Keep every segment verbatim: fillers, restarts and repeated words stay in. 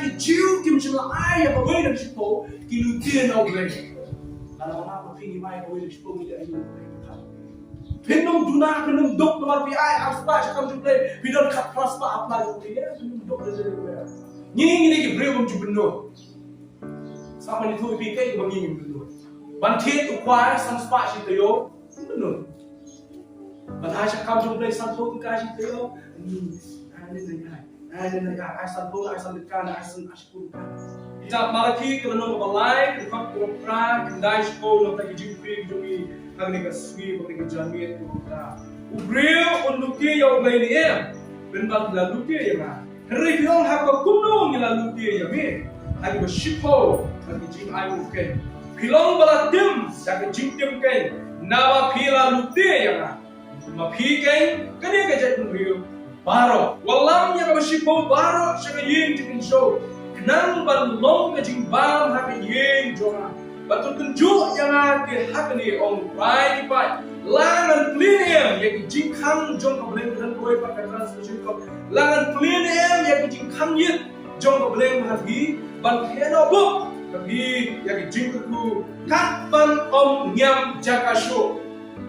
Ki Jiw kim shym la ai ïa kawei na ka shiphew, ki lute na U Blei. Lada ma phi ngi ai kawei na ka shiphew ngi ai ïa U Blei. Phin ym duna, phin ym duk namar phi ai ar spah sha kam jong U Blei, phi don khatphra spah ha pla jong phi, phin ym duk da U Blei. Ngi ngi dei ki briew bym ju bynnud. Sa ma ngi thoh ïa phi kaei ba ngi ngim bynnud. Ban thied u khwai san spah shi taïew, ngim bynnud. Ban ai sha kam jong U Blei sanphew tyngka shi taïew. Hmm, ai ne ai, ai ne ai, ai sanphew, ai san tyngka, ai san, ai shiphew tyngka. Kitab Malaki ka lynnong kaba lai, ka dkhot kaba phra, khyndai shiphew, na ka bynta ki jingkylli jong ngi ha kane ka sngi, ha kane ka janmiet kaba phra. U briew un lute ïa U Blei ne em? Pynban la lute ïa nga. Hynrei phi ong, ha kaba kumno ngi la lute ïa me? Ha kaba shiphew na ki jingai muhkeiñ. Phi long ba la tim da ka jingtim keiñ, naba phi la lute ïa nga. Ma phi keiñ, kane ka jaitbynriew baroh, wallam ïa kaba shiphew baroh sha ka ïing jingkynshew, khnang ban long ka jingbam ha ka ïing jong nga. Bad to tynjuh ïa nga te ha kane, ong U Trai ki paid. La ngan plie ne em ïa ki jingkhang jong ka Blei, ka dang kawei pat ka translation ka, la ngan plie ne em ïa ki jingkhang ïit jong ka Blei ha phi, ban khie noh buh ïa phi ïa ki jingkyrkhu, kat ban ym ngiam jaka shuh.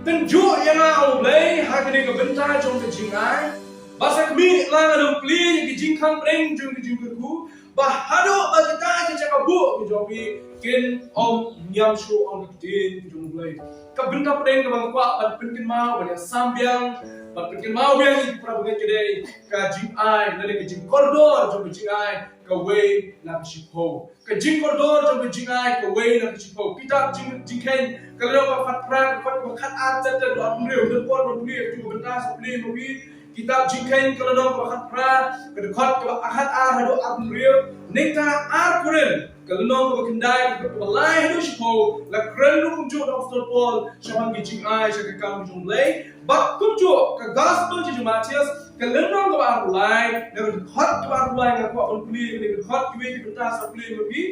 Tynjuh ïa nga, ong U Blei, ha kane ka bynta jong ka jingai. Ba sa khmih, la ngan ym plie ïa ki jingkhang pdeng jong ki jingkyrkhu, ba haduh ba kita ki jaka buh ki jong phi kin ym ngiam shuh, ong ka ktien ka jong U Blei. Ka bynta pdeng kaba nga kwah ban pynkynmaw, ban ïa sam biang, ban pynkynmaw biang ïa ki para bangeit ka dei ka jingai, lane ka jingkordor jong ka jingai kawei na ka shiphew. Ka jingkordor jong ka jingai kawei na ka shiphew. Kitab Jing-, Jingkheiñ ka lynnong kaba khatphra, ka dkhot kaba khatar, chapter kaba arphew hynriew, don por ban pule ïa ka bynta sa pule ma phi. Kitab Jingkheiñ ka lynnong kaba khatphra, ka dkhot kaba khatar haduh arphew hynriew. Nangta Ar Korinth ka lynnong kaba khyndai, ka dkhot kaba lai haduh shiphew, la kren ruh kumjuh da u Apostol Paul shaphang ki jingai sha ka kam jong U Blei. Bad kumjuh ka Gospel jong u Mathaios ka lynnong kaba arphew lai, na ka dkhot kaba arphew lai, nga kwah ban pule ïa ka dkhot, kiwei ki bynta sa pule ma phi.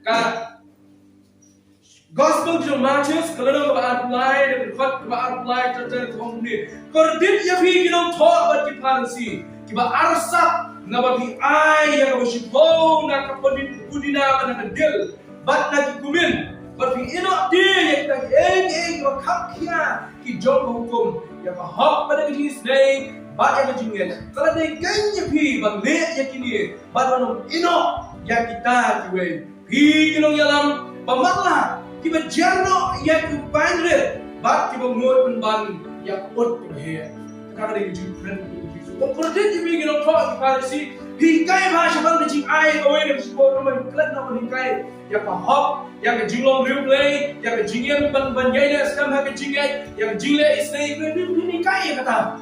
Ka Gospel jong u Mathaios ka lynnong kaba arphew lai, na ka dkhot kaba arphew lai, ter ter, ka ong kumne: Kordit ïa phi ki nongthoh bad ki Pharisi, kiba arsap, naba phi ai ïa kaba shiphew na ka pudi-, pudina bad na ka dill bad na ki kumin, bad phi ïehnoh te ïa kita kiei kiei kiba kham khia ki jong ka hukum, ïa ka hok bad ïa ka jingisynei bad ïa ka jingngeit. Ka la dei keiñ ïa phi ban leh ïa kine bad ban ym ïehnoh ïa kita kiwei. Phi ki nongïalam ba matlah, kiba jer noh ïa ki painrit bad kiba nguid pynban ïa ka ut kaba heh. Kata ka dei ka jingkren. Kordit ïa phi ki nongthoh, ki Pharisi, phi hikai bha shaphang ka jingai kawei na ka shiphew, namar phi klet noh ban hikai ïa ka hok, ïa ka jinglong riewblei, ïa ka jingim ban, ban ïaineh skhem ha ka jingngeit, ïa ka jingleh isynei, phi, phi, phi hikai ïa kata.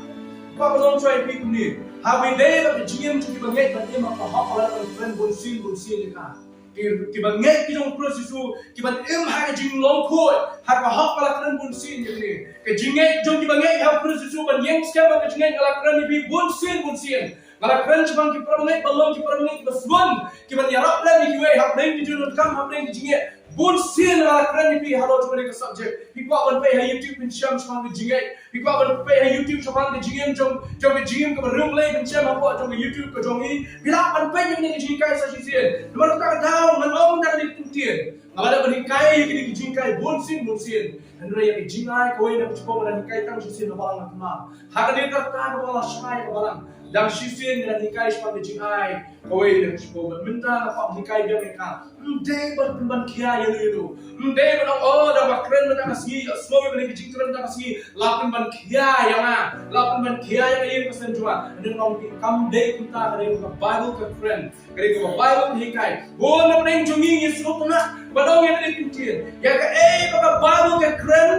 Kwah ban ong shuwa ïa phi kumne, haba ïadei bad ka jingim jong kiba ngeit ban im ha ka hok, la dei ban kren bunsien bunsien ïa ka. Ki, kiba ngeit ki jong u Khrist Jisu, kiban im ha ka jinglong khuid ha ka hok, nga la kren bunsien ïa kane. Ka jingngeit jong kiba ngeit ha u Khrist Jisu ban ïeng skhem ha ka jingngeit, nga la kren ïa phi bunsien bunsien. Nga la kren shaphang ki para bangeit ban long ki para bangeit kiba sngewbha, kiban ïarap lem ïa kiwei hapdeng ki jingdonkam, hapdeng ki jingngeit. Bunsien nga la kren ïa phi halor jong kane ka subject. Phi kwah ban peit ha YouTube, pynshem shaphang ka jingngeit. Phi kwah ban peit ha YouTube shaphang ka jingim jong, jong ka jingim kaba riewblei, pynshem hapoh jong ka YouTube ka jong ngi. Phi lah ban peit ïa kane ka jinghikai sa shisien. Namar kata ka daw ngan ong da kane ka ktien, nga la dep ban hikai ïa kane ka jinghikai bunsien bunsien. Hynrei ïa ka jingai kawei na ka shiphew ngan hikai tang shisien na balang na tymmen. Ha kane ka rta kaba la shai ka balang, dang shisien ngan hikai shaphang ka jingai kawei na ka shiphew. Bad mynta nga kwah ban hikai biang ïa ka. Ym dei ban pynban khia ïa no ïa no. Ym dei ban ong, oh, da ba kren mynta ka sngi, ïa, sngew ïa kane ka jingkren mynta ka sngi, la pynban khia ïa nga, la pynban khia ïa ka ïing ka sem jong nga. Hynrei nga ong ïa phi, kam dei kumta. Ka dei kaba Baibl ka kren, ka dei kaba Baibl ka hikai. Bun na pdeng jong ngi ngi sngewtynnat ban ong ïa kane ka ktien. Ïa kaei ba ka Baibl ka kren,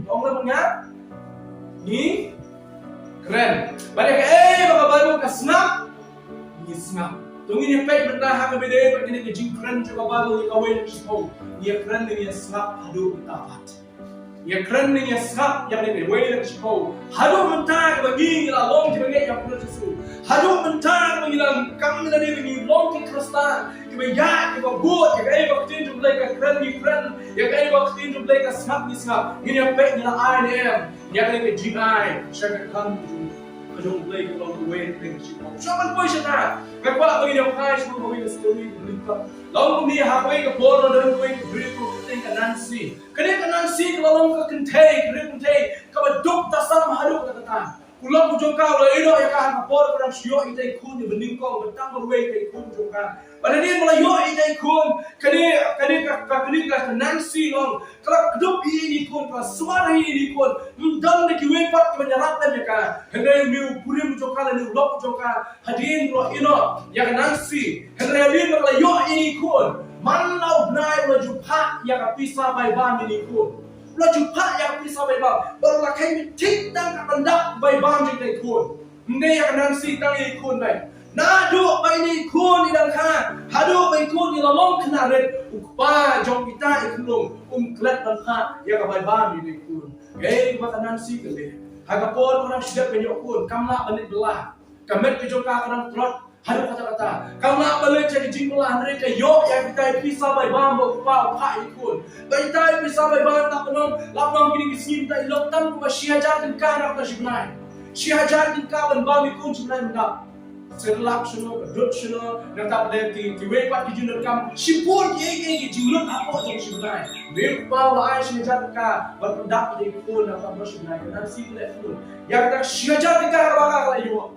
ong lem bad nga, ngi kren. Bad ïa kaei ba ka Baibl ka sngap, ngi sngap. To ngin ïa peit mynta ha kaba ïadei bad kane ka jingkren jong ka Baibl ïa kawei na ka shiphew. Ngi ïa kren ne ngi ïa sngap haduh mynta pat? Ngi ïa kren ne ngi ïa sngap ïa kane kawei na ka shiphew? Haduh mynta kaba ngi, ngi la long kiba ngeit ïa u Khrist Jisu, haduh mynta kaba ngi la kam lane ba ngi long ki Khristan kiba ïaid, kiba bud, ïa kaei ba ka ktien jong U Blei ka kren ngi kren, ïa kaei ba ka ktien jong U Blei ka sngap ngi sngap. Ngin ïa peit ngi la ai ne em ïa kane ka jingai sha ka kam jong ngi. Jong Blei ka long kawei na ka teng ka shiphew. Shuwa ban poi shata, nga kwah ba ngin ïa phai sha kawei ka story kaba lyngkot. Long kumne, ha kawei ka por la don kawei ka briew kaba kyrteng ka Nancy. Kane ka Nancy ka la long ka kynthei, ka briew kynthei kaba duk tasam haduh katta katta. U lok u jong ka u la ïehnoh ïa ka ha ka por ba dang shu ïoh ïa itei i khun iba nyngkong, ba tang marwei itei i khun u jong ka. Bad hadien ba la ïoh ïa itei i khun, kane, kane ka, ka, kane ka Nancy long ka la kdup ïa ine i khun, ka la sumar ïa ine i khun. Ym don da kiwei pat kiban ïarap lem ïa ka. Hynrei une u kurim u jong ka lane u lok u jong ka, hadien ba la ïehnoh ïa ka Nancy, hynrei hadien ba ka la ïoh ïa ine i khun, man la u bnai u la ju phah ïa ka pisa bai bam ïa ine i khun. U la ju phah ïa ka pisa bai bam, bad u la kheiñ thik tang ka pyndap bai bam jong ine i khun. Ym dei ïa ka Nancy tang, ïa i khun beit. Naduh ba ine i khun i dang kha haduh ba i khun i la long khynnah rit, u kpa jong ita i khunlung um klet ban phah ïa ka bai bam ïa ine i khun. Kaei kaba ka Nancy ka leh, ha ka por ba ka dang shu dep ban ïoh khun, kam lah ban leit bylla. Ka met ka jong ka ka dang tlot haduh katta katta. Kam lah ban leit sha ka jingbylla, hynrei ka ïoh ïa kita i pisa bai bam ba u kpa u phah ïa i khun. Bad ita i pisa bai bam, lap ban ong, lap ban ong kine ki sngi mynta i long tang kumba shi hajar tyngka na kata shi bnai. Shi hajar tyngka ban bam ïa i khun shi bnai mynta. Cerelac shano, ka dud shano, nangta pat de ki, kiwei pat ki jingdonkam shibun kiei kiei, ki jinglut hapoh jong shi bnai. Hynrei u kpa u la ai shi hajar tyngka ban pyndap ïa i khun na kata shi bnai. Ka Nancy ka leh khun ïa kata shi hajar tyngka kaba ka la ïoh.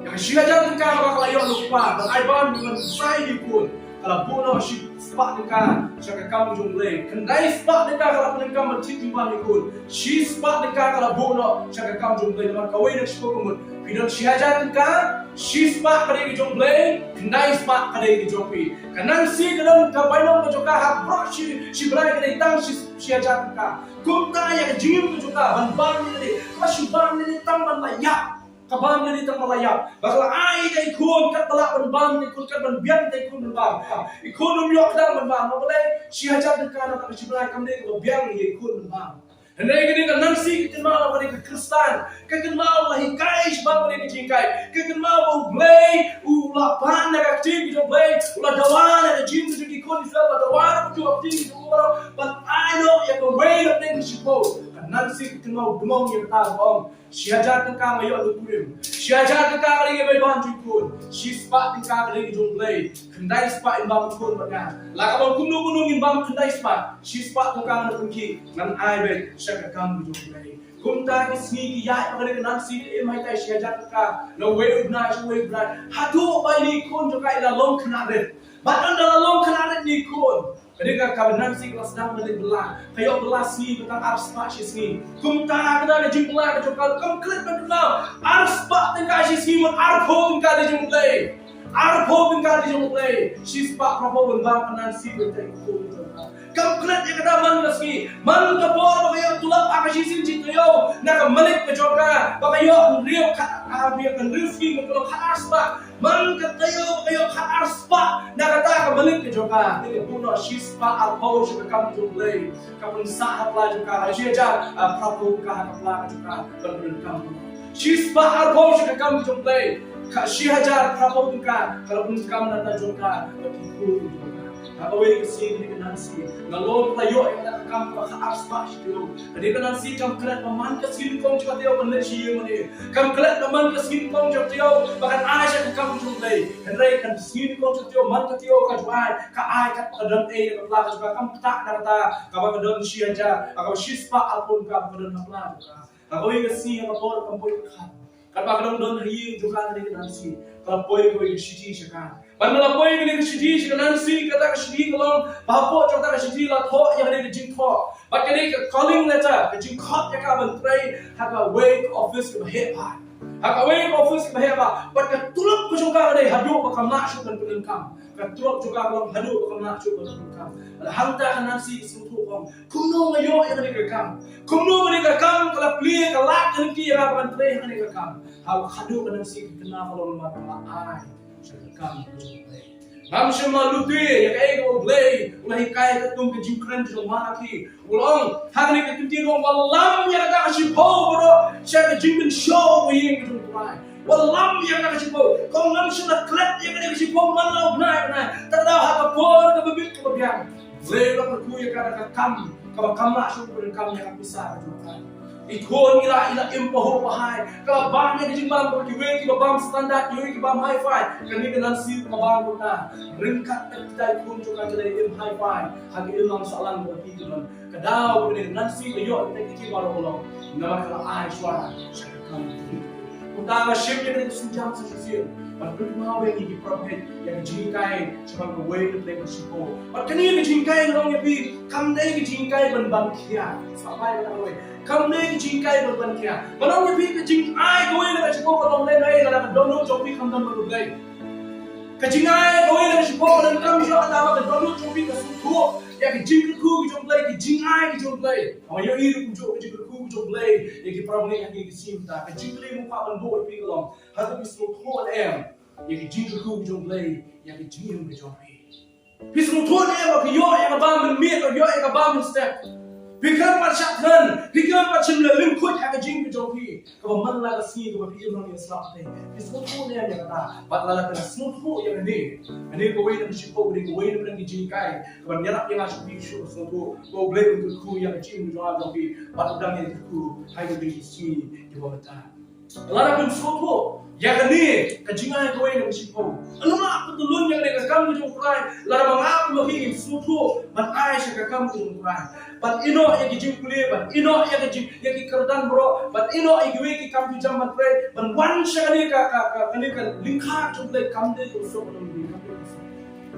Ïa ka shi hajar tyngka kaba ka la ïoh na u kpa ban ai bam, ban sa ïa i khun, ka la buh noh shi spah tyngka sha ka kam jong U Blei. Khyndai spah tyngka ka la pyndonkam ban thied jingbam ïa i khun. Shi spah tyngka ka la buh noh sha ka kam jong U Blei. Namar kawei na ka shiphew ka mut, phi don shi hajar tyngka, shi spah ka dei ka jong U Blei, khyndai spah ka dei ka jong phi. Ka Nancy ka don ka bainong ka jong ka ha baroh shi, shi bnai ka dei tang shi, shi hajar tyngka. Kumta ïa ka jingim ka jong ka ban bam ïa lade, kaba shu bam ïa lade tang ban la ïap. Ka bam ïa lade tang ban la ïap. Ba ka la ai ïa i khun katba lah ban bam ïa i khun, kat ban biang ïa i khun ban bam. I khun um ïoh kdang ban bam. Namar balei? Shi hajar tyngka na kata ka shi bnai kam dei kaba biang ïa i khun ban bam. Hynrei kane ka Nancy ka kynmaw ba ka dei ka Khristan. Ka kynmaw ba la hikai shaphang kane ka jinghikai. Ka kynmaw ba U Blei u la pan na ka ktien ka jong U Blei, u la dawa na ka jingim ka jong ki khun Israel, u la dawa na ka ktien ka jong U Blei ban ai noh ïa kawei na pdeng ka shiphew. Ka Nancy ka kynmaw dmong ïa kata, ba ong, shi hajar tyngka nga ïoh na u kurim. Shi hajar tyngka ka dei ka bai bam jong i khun. Shi spah tyngka ka dei ka jong U Blei. Khyndai spah in bam khun bad nga. La ka bam kumno kumno ngin bam khyndai spah. Shi spah tyngka ngan pynkhih, ngan ai beit sha ka kam ka jong U Blei. Kumta ki sngi ki ïaid, ba ka dei ka Nancy ka im ha ita i shi hajar tyngka na uwei u bnai sha uwei u bnai. Haduh ba ine i khun jong ka i la long khynnah rit. Bad ynda la long khynnah rit ine i khun, ka dei ka, ka Nancy ka la sdang ban leit bylla. Ka ïoh bylla sngi ba tang ar spah shi sngi. Kumta kata ka jingbylla ka jong ka kam klet ban kynmaw. Ar spah tyngka shi sngi, mut arphew tyngka dei jong U Blei. Arphew tyngka dei jong U Blei. Shi spah phra phew ban bam ka Nancy bad ita i khun jong ka. Kam klet ïa kata man ka sngi, man ka por ba ka ïoh tulop ha ka shisien shi taïew na ka malik ka jong ka, ba ka ïoh hynriew, khat, ah, ba ka ïoh hynriew sngi, ba ka long khat ar spah. Man ka taïew ba ka ïoh khat ar spah na kata ka malik ka jong ka, te ka buh noh shi spah arphew sha ka kam jong U Blei. Ka pynsah ha pla jong ka, shi hajar, ah, phra phew ka ha ka pla ka jong ka ban pyndonkam. Shi spah arphew sha ka kam jong U Blei. Ka shi hajar phra phew tyngka ka la pyndonkam na ka jong ka bad ki khun jong ka. Ha kawei ka sngi kane ka Nancy, nalor ba la ïoh ïa kata ka kam kaba khat ar spah shi taïew, kane ka Nancy kam klet ba man ka sngi nyngkong jong ka taïew ban leit sha ïing mane. Kam klet ba man ka sngi nyngkong jong ka taïew ba kan ai sha ka kam jong U Blei. Hynrei ka sngi nyngkong jong ka taïew, man ka taïew ka ju ai, ka ai katba ka don ei ha ka pla ka jong ka, kam ktah na kata kaba ka don shi hajar, kaba shi spah arphew kaba ka don ha pla ka jong ka. Ha kawei ka sngi, ha ka por kam poi pyrkhat, katba ka dang don ha ïing jong ka kane ka Nancy, ka la poi kawei ka shithi sha ka. Bad ynda la poi kane ka shithi sha ka Nancy, kata ka shithi ka long ba hapoh jong kata ka shithi la thoh ïa kane ka jingthoh. Bad kane ka calling letter ka jingkhot ïa ka ban trei ha kawei ka office kaba heh bha. Ha kawei ka office kaba heh bha. Bad ka tulop ka jong ka ka dei haduh ba kam lah shuh ban pyndonkam. Ka tulop jong ka ka long haduh ba kam lah shuh ban pyndonkam. Bad hangta ka Nancy ka sngewthuh, ka ong, kumno nga ïoh ïa kane ka kam? Kumno kane ka kam ka la plie, ka lad ka lynti ïa nga ban trei ha kane ka kam? Ha, haduh ka Nancy ka kynmaw ka long namar ka la ai sha ka kam ka jong U Blei. Ngam shym la lute ïa kaei kaba U Blei u la hikai katkum ka jingkren jong u Malaki. U la ong ha kane ka ktien, u ong, wallam ïa kata ka shiphew baroh sha ka jingpynshoh ha ïing ka jong U Trai. Wallam ïa kata ka shiphew. Ka ong, ngam shym la klet ïa kata ka shiphew man la u bnai u bnai. Tang da ha ka por kaba bit kaba biang, U Blei u la kyrkhu ïa kata ka kam kaba kam lah shuh ban pyndonkam ïa ka pisa ka jong U Trai. I khun i la, i la im pahuh pahai. Ka la bam ïa ki jingbam kaba kiwei kiba bam standard, kiwei ki bam hi-fi. Kane ka Nancy ka bam kumta. Ryngkat bad kita i khun jong ka, ka la im hi-fi ha ka imlang sahlang kaba ki don. Ka daw kaba ka Nancy ka ïoh ïa kita ki jingbaroh baroh, namar ka la ai shuwa sha ka kam. Kumta nga shim ïa kane ka sienjam sa shisien ban pynkynmaw ïa ngi ki parabangeit ïa ka jinghikai shaphang kawei ka Blei kaba shiphew. Bad kane ka jinghikai, nga ong ïa phi, kam dei ka jinghikai ban bam khia. Sa bai ban ong, kam dei ka jinghikai ban bam khia. Ban ong ïa phi, ka jingai kawei na ka shiphew ka long lehnohei, lada ka dohnud jong phi kam don bad U Blei. Ka jingai kawei na ka shiphew ka long kam ïoh, lada ka dohnud jong phi ka sngewthuh ïa ka jingkyrkhu ka jong U Blei, ka jingai ka jong U Blei. Nga ïohi ruh kumjuh ka jingkyrkhu ka jong U Blei ïa ki parabangeit ha kine ki sngi mynta. Ka jingkylli nga kwah ban buh ïa phi ka long, hato phi sngewthuh ne em ïa ka jingkyrkhu ka jong U Blei ïa ka jingim ka jong phi? Phi sngewthuh ne em ba phi ïoh ïa ka bam mynmiet, ba phi ïoh ïa ka bam mynstep? Phi khlem pat shah thngan, phi khlem pat shim leh lyngkhuid ha ka jingim ka jong phi, kaba man la ka sngi kaba phi im long ïa slap te. Phi sngewthuh ne em ïa kata? Bad lada phi la sngewthuh ïa kane, kane kawei na ka shiphew, kane kawei na ka jinghikai kaba ïarap ïa nga shuh, phi shuh sngewthuh ba U Blei un kyrkhu ïa ka jingim ka jong nga jong phi, bad u dang ïa kyrkhu ha kine ki sngi kiba mynta. Lada phi sngewthuh ïa kane ka jingai kawei na ka shiphew, ym lah pyntyllun ïa kane ka kam ka jong U Trai. Lada ma nga ma phi ngim sngewthuh ban ai sha ka kam ka jong U Trai, ban ïehnoh ïa ki jingpule, ban ïehnoh ïa ka jing, ïa ki kyrdan baroh, ban ïehnoh ïa kiwei ki kam ki jam ban trei, ban wan sha kane ka, ka, ka, kane ka lyngkha jong U Blei, kam dei ka suk, kam dei ka suk,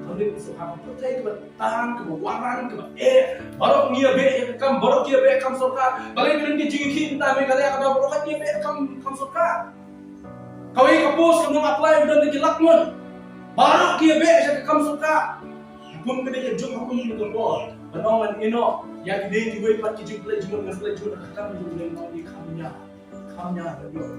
kam dei ka suk. Ka pyrthei kaba tang, kaba waran, kaba eh. Baroh ngi ïa beh ïa ka kam, baroh ngi ïa beh kam sorkar. Balei ka don ka jingïakhih mynta Meghalaya, ka dei baroh ngi ïa beh kam, kam sorkar. Kawei ka post kam nang apply, don ki lak ngut. Baroh ngi ïa beh ïa ka kam sorkar. Kum ka dei ka jong ka kum ka por. Ban ong ngan ïehnoh ïa kine kiwei pat ki jingpynleit jingmut, ngan pynleit jingmut ha ka kam jong U Blei, ngan ong ngi kham ïa. Kham ïa ka ïoh.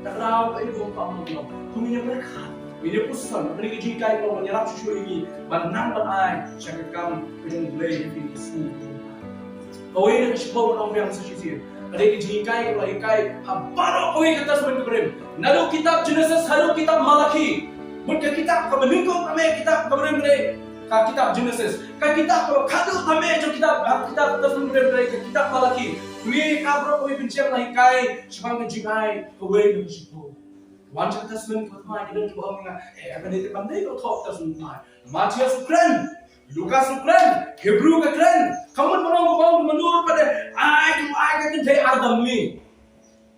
Ta ka daw ka ïoh bym pang ïoh. Kum ïa ka kha. Ïa ka puson, kane ka jinghikai ka long ban ïarap shuh shuh ïa ngi ban nang ban ai sha ka kam ka jong U Blei ha kine ki sngi. Kawei na ka shiphew, ngan ong biang sa shisien, ka dei ka jinghikai kaba la hikai ha baroh kawei ka Testament kaba rim. Naduh kitab Genesis haduh kitab Malaki. Mut ka kitab kaba nyngkong, ka mut kitab kaba rim ka dei ka kitab Genesis. Ka kitab kaba khadduh tam eh jong kitab, ha, kitab Testament Rim ka dei ka kitab Malaki. Kine ka baroh kawei pynshai la hikai shaphang ka jingai kawei na ka shiphew. Wan sha ka Testament Thymmai, ki don kiba ong ïa nga, eh, kane te kam dei ka thoh Testament Thymmai. Mathaios u kren, Lukas u kren, Hebru ka kren. Ka mut ban ong, ka mut ban ong pat de, ai, ai ka kynthei ar damli.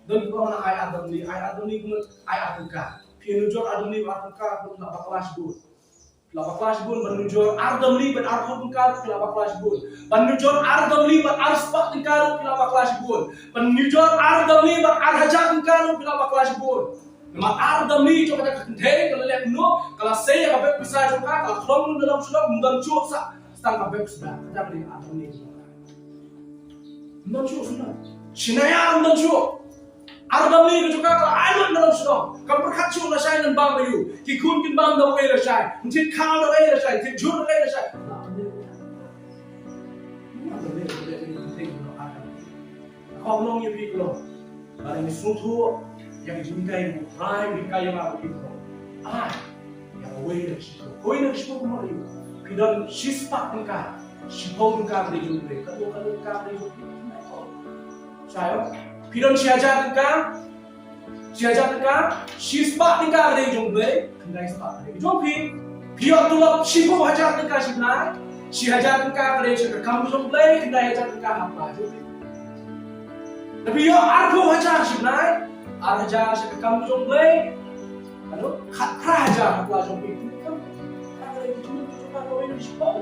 Don kiba ong ai ar damli, ai ar damli ka mut ai ar tyngka. Phi nujor ar damli bad ar tyngka, ka mut la bakla shibun. Phi la bakla shibun. Ban nujor ar damli bad arphew tyngka ruh phi la bakla shibun. Ban nujor ar damli bad arspah tyngka ruh phi la bakla shibun. Ban nujor ar damli bad ar hajar tyngka ruh phi la bakla shibun. Namar ar damli jong kata ka kynthei ka la leh kumno? Ka la sei ïa ka bag pisa jong ka, ka la khlong ïa u dalam shnong, ym don shuh sa tang ka bag pisa. Kata ka dei ar damli jong ka. Ym don shuh sa. Shi naya ym don shuh. Ar damli ka jong ka ka la ai lut na long shnong. Kam pyrkhat shuh lashai ngan bam aïu. Ki khun kin bam da uei lashai. Kin thied khaw da uei lashai. Kin thied jhur da uei lashai. Ka ong ïa phi ka long, lada ngi sngewthuh ïa ka jinghikai U Trai, u hikai ïa nga, u hikai ïa nga. Ai. Ïa kawei na ka shiphew. Kawei na ka shiphew ka mut aïu? Phi don shispah tyngka, shiphew tyngka ka dei jong U Blei. Katno, katno tyngka ka dei jong phi? Shai ïa. Phi don shi hajar tyngka, shi hajar tyngka, shispah tyngka ka dei jong U Blei, khyndai spah ka dei jong phi. Phi ïoh tulop shiphew hajar tyngka shi bnai, shi hajar tyngka ka dei sha ka kam jong U Blei, khyndai hajar tyngka ha pla jong phi. Te phi ïoh arphew hajar shi bnai, ar hajar sha ka kam jong U Blei. Ano, khatphra hajar ha pla jong phi. Ka dei ka jingmut ka jong ka kawei na ka shiphew.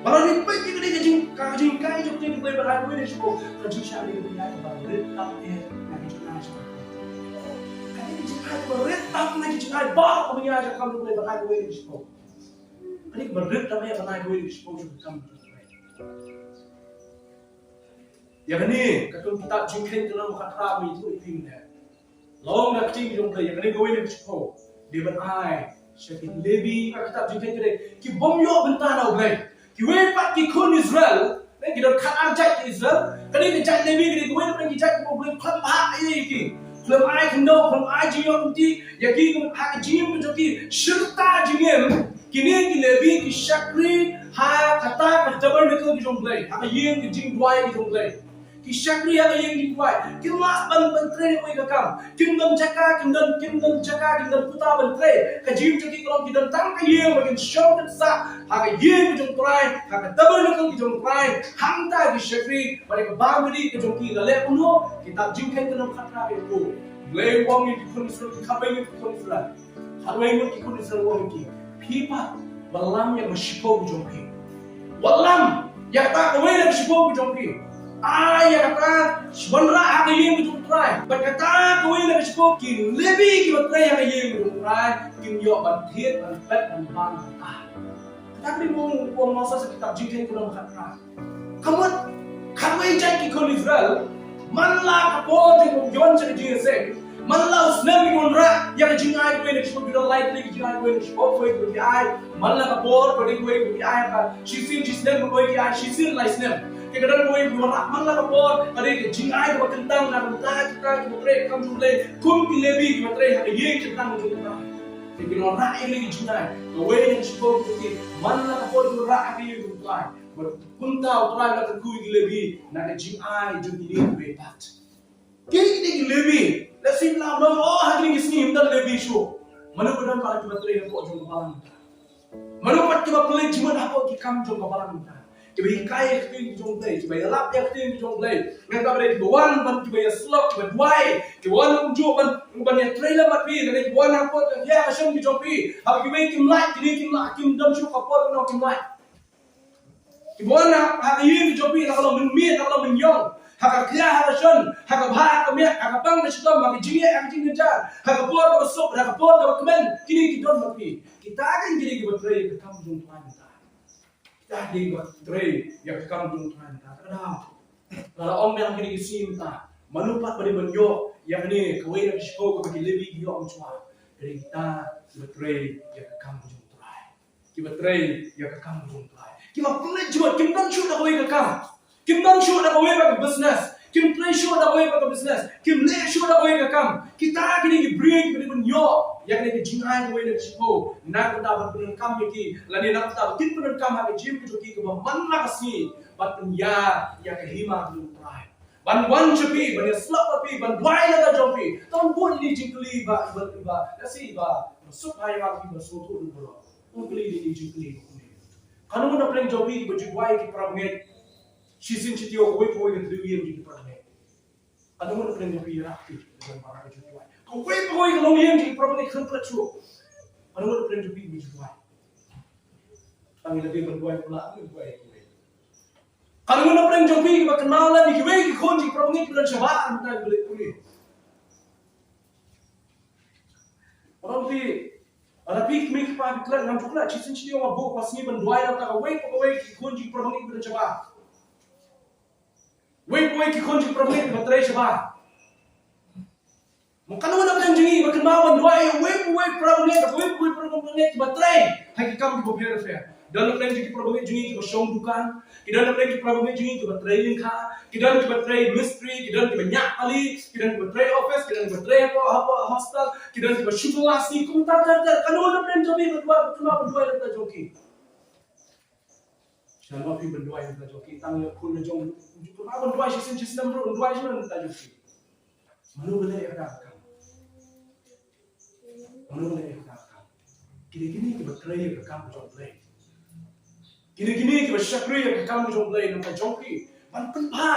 Ba la dei peit ïa ka dei ka jing, ka jinghikai jong ka dei ka Blei ban ai kawei na ka shiphew. Ka jingshah dei ka dei ka ba rit tam eh na ka jinghikai jong ka. Ka dei ka jinghikai ba rit tam na ka jinghikai ba ka ban ïa ka kam jong ka Blei ban ai kawei na ka shiphew. Ka dei ka ba rit tam eh ban ai kawei na ka shiphew jong ka kam jong ka Blei. Ïa kane ka kum kitab Jingkheiñ ka lynnong ba khatphra, ngi ïathuh ïa phi mynne. Long da ka ktien jong U Blei, ïa kane kawei na ka shiphew dei ban ai sha ki Lebi, ka kitab Jingkheiñ ka dei ki bym ïoh bynta na U Blei. Kiwei pat ki khun Israel, ne, ki don khatar jait ki Israel. Ka dei ka jait Lebi, ka dei kawei na ki jait kiba U Blei khlem phah ïa ki. Khlem ai khyndew, khlem ai jingïoh lynti ïa ki, ha ka jingim ka jong ki. Shirta jingim, kine ki Lebi ki shakri ha kata ka tabernacle ka jong U Blei, ha ka ïing ka jingduwai ka jong U Blei. Ki shakri ha ka ïing ki khwai, kim lah ban, ban trei kawei ka kam. Kim don jaka, kim don, kim don jaka, kim don kuta ban trei. Ka jingim jong ki ka long ki don tang ka ïing ba kin shong kin sah ha ka ïing ka jong U Trai, ha ka tabernacle ka jong U Trai. Hangta ki shakri, bad ka bam ka dih ka jong ki, la leh kumno? Kitab Jingkheiñ ka lynnong khatar ka ong, Blei u ong ïa ki khun Israel, ki khatwei ngut ki khun Israel. Khatwei ngut ki khun Israel u ong ïa ki, phi pat, wallam ïa ka shiphew ka jong phi. Wallam ïa kata kawei na ka shiphew ka jong phi. Ai ïa kata, wanrah ha ka ïing ka jong U Trai. Bad kata kawei na ka shiphew, ki Lebi kiba trei ha ka ïing ka jong U Trai, kin ïoh ban thied, ban peit, ban bam, ban ai. Kata ka dei ba u ong, u ong Moses ha kitab Jingkheiñ ka lynnong khatar. Ka mut, kawei jait ki khun Israel, man la ka por jong u ïoh sha ka jingïaseng, man la u snem ki wanrah ïa ka jingai kawei na ka shiphew, ki don lai tylli ki jingai kawei na ka shiphew, kawei ki ai, man la ka por, kawei kawei ki ai, ka shisien shisnem, kawei ki ai shisien lai snem. Te ka don kawei ki wanrah, man la ka por, ka dei ka jingai kaba kyntang na ka bynta kita kiba trei ka kam jong U Blei, kum ki Lebi kiba trei ha ka ïing kyntang jong U Blei. Te ki wanrah ïa kine ki jingai, kawei na ka shiphew ki, man la ka por ki wanrah ha ka ïing jong U Blei. Bad kumta U Trai u la kyrkhu ïa ki Lebi na ka jingai jong kine kiwei pat. Kine ki dei ki Lebi. Lehse phi lah ban ong, oh, ha kine ki sngi ym don Lebi shuh. Mano ba don pat? Kiba trei hapoh jong ka balang mynta. Mano pat? Kiba pynleit jingmut hapoh ki kam jong ka balang mynta. Kiba hikai ïa ka ktien jong U Blei, kiba ïalap ïa ka ktien jong U Blei. Nangta ba dei kiba wan ban kiba ïasyllok, kiba duwai, kiba wan kumjuh ban, ban ïatrei lem bad phi, lane kiba wan hapoh ka ïa ka shnong ki jong phi. Haba kiwei kim lait, kine kim lah, kim don shuh ka por, kino kim lait. Kiba wan ha, ha ka ïing ka jong phi, la ka long mynmiet, la ka long mynïong, ha ka khia, ha ka shon, ha ka bha, ha ka miat, ha ka pang, ha ka shitom, ha ka jingeh, ha ka jingjynjar, ha ka por kaba suk, ha ka por kaba kmen, kine ki don bad phi. Kita ki dei kiba trei ïa ka kam jong U Trai mynta. Kita ki dei kiba trei ïa ka kam jong U Trai mynta. Kata ka daw, la la ong biang kine ki sngi mynta, mano pat ba dei ban ïoh ïa kane kawei na ka shiphew kaba ki Lebi ki ïoh mynshuwa? Ka dei kita kiba trei ïa ka kam jong U Trai. Kiba trei ïa ka kam jong U Trai. Kiba pynleit jingmut, kim don shuh da kawei ka kam. Kim don shuh da kawei pat ka business. Kim trei shuh da kawei pat ka business. Kim leh shuh da kawei ka kam. Kita ki dei ki briew kiba dei ban ïoh ïa kane ka jingai kawei na ka shiphew, na ka bynta ban pyndonkam ïa ki, lane na ka bynta ba kin pyndonkam ha ka jingim ka jong ki kaba man la ka sngi, ban pynïar ïa ka hima ka jong U Trai. Ban wan sha phi, ban ïasyllok bad phi, ban duwai na ka jong phi. Tang bun ïa ki jingkylli ba, ba, ba, lehse ba, ba suk ha ïa phi, ba suk tu, ba. Ym kylli ïa ki jingkylli ba kumne. Katno ngut na pdeng jong phi ba ju duwai ïa ki para bangeit? Shisien shi taïew, kawei pa kawei ka tyriew ïing jong ki para bangeit. Katno ngut na pdeng jong phi ïarap ïa ki, ban para ka ju duwai? Kawei pa kawei ka longïing jong ki para bangeit khlem klet shuh. Katno ngut na pdeng jong phi ba ju duwai? Tang ïa lade ban duwai pla, ban duwai ïa kiwei. Katno ngut na pdeng jong phi kiba kynmaw lem ïa kiwei ki khun jong ki para bangeit kiba don shabar mynta kiba leit pule? Ong phi, lada phi kmie kpa phi klet, ngam ju klet, shisien shisien nga buh ka sngi ban duwai na bynta kawei pa kawei ki khun jong ki para bangeit kiba don shabar. Wei pa wei ki khun jong ki para bangeit kiba trei shabar. Mo, katno ngut na pdeng jong ngi ba kynmaw ban duwai ïa uwei pa uwei para bangeit, uwei pa uwei para bangeit kiba trei ha ki kam kiba pher pher. Don na pdeng jong ki para bangeit jong ngi kiba shong dukan, ki don na pdeng ki para bangeit jong ngi kiba trei lyngkha, ki don kiba trei mistri, ki don kiba ñiah kali, ki don kiba trei office, ki don kiba trei hapoh, hapoh hostel, ki don kiba shu klas ni, kumta ter ter. Katno ngut na pdeng jong ngi ba duwai, ba kynmaw ban duwai na bynta jong ki? Sngewbha phi ban duwai na bynta jong ki, tang ïa khun la jong, kynmaw ban duwai shisien shisnem ruh, ban duwai shisien na bynta jong ki. Mano ba leh ïa kata ka kam? Mano ba leh ïa kata ka kam? Kine, kine kiba trei ïa ka kam ka jong U Blei. Kine, kine kiba shakri ïa ka kam ka jong U Blei na bynta jong ki. Ban pynbha,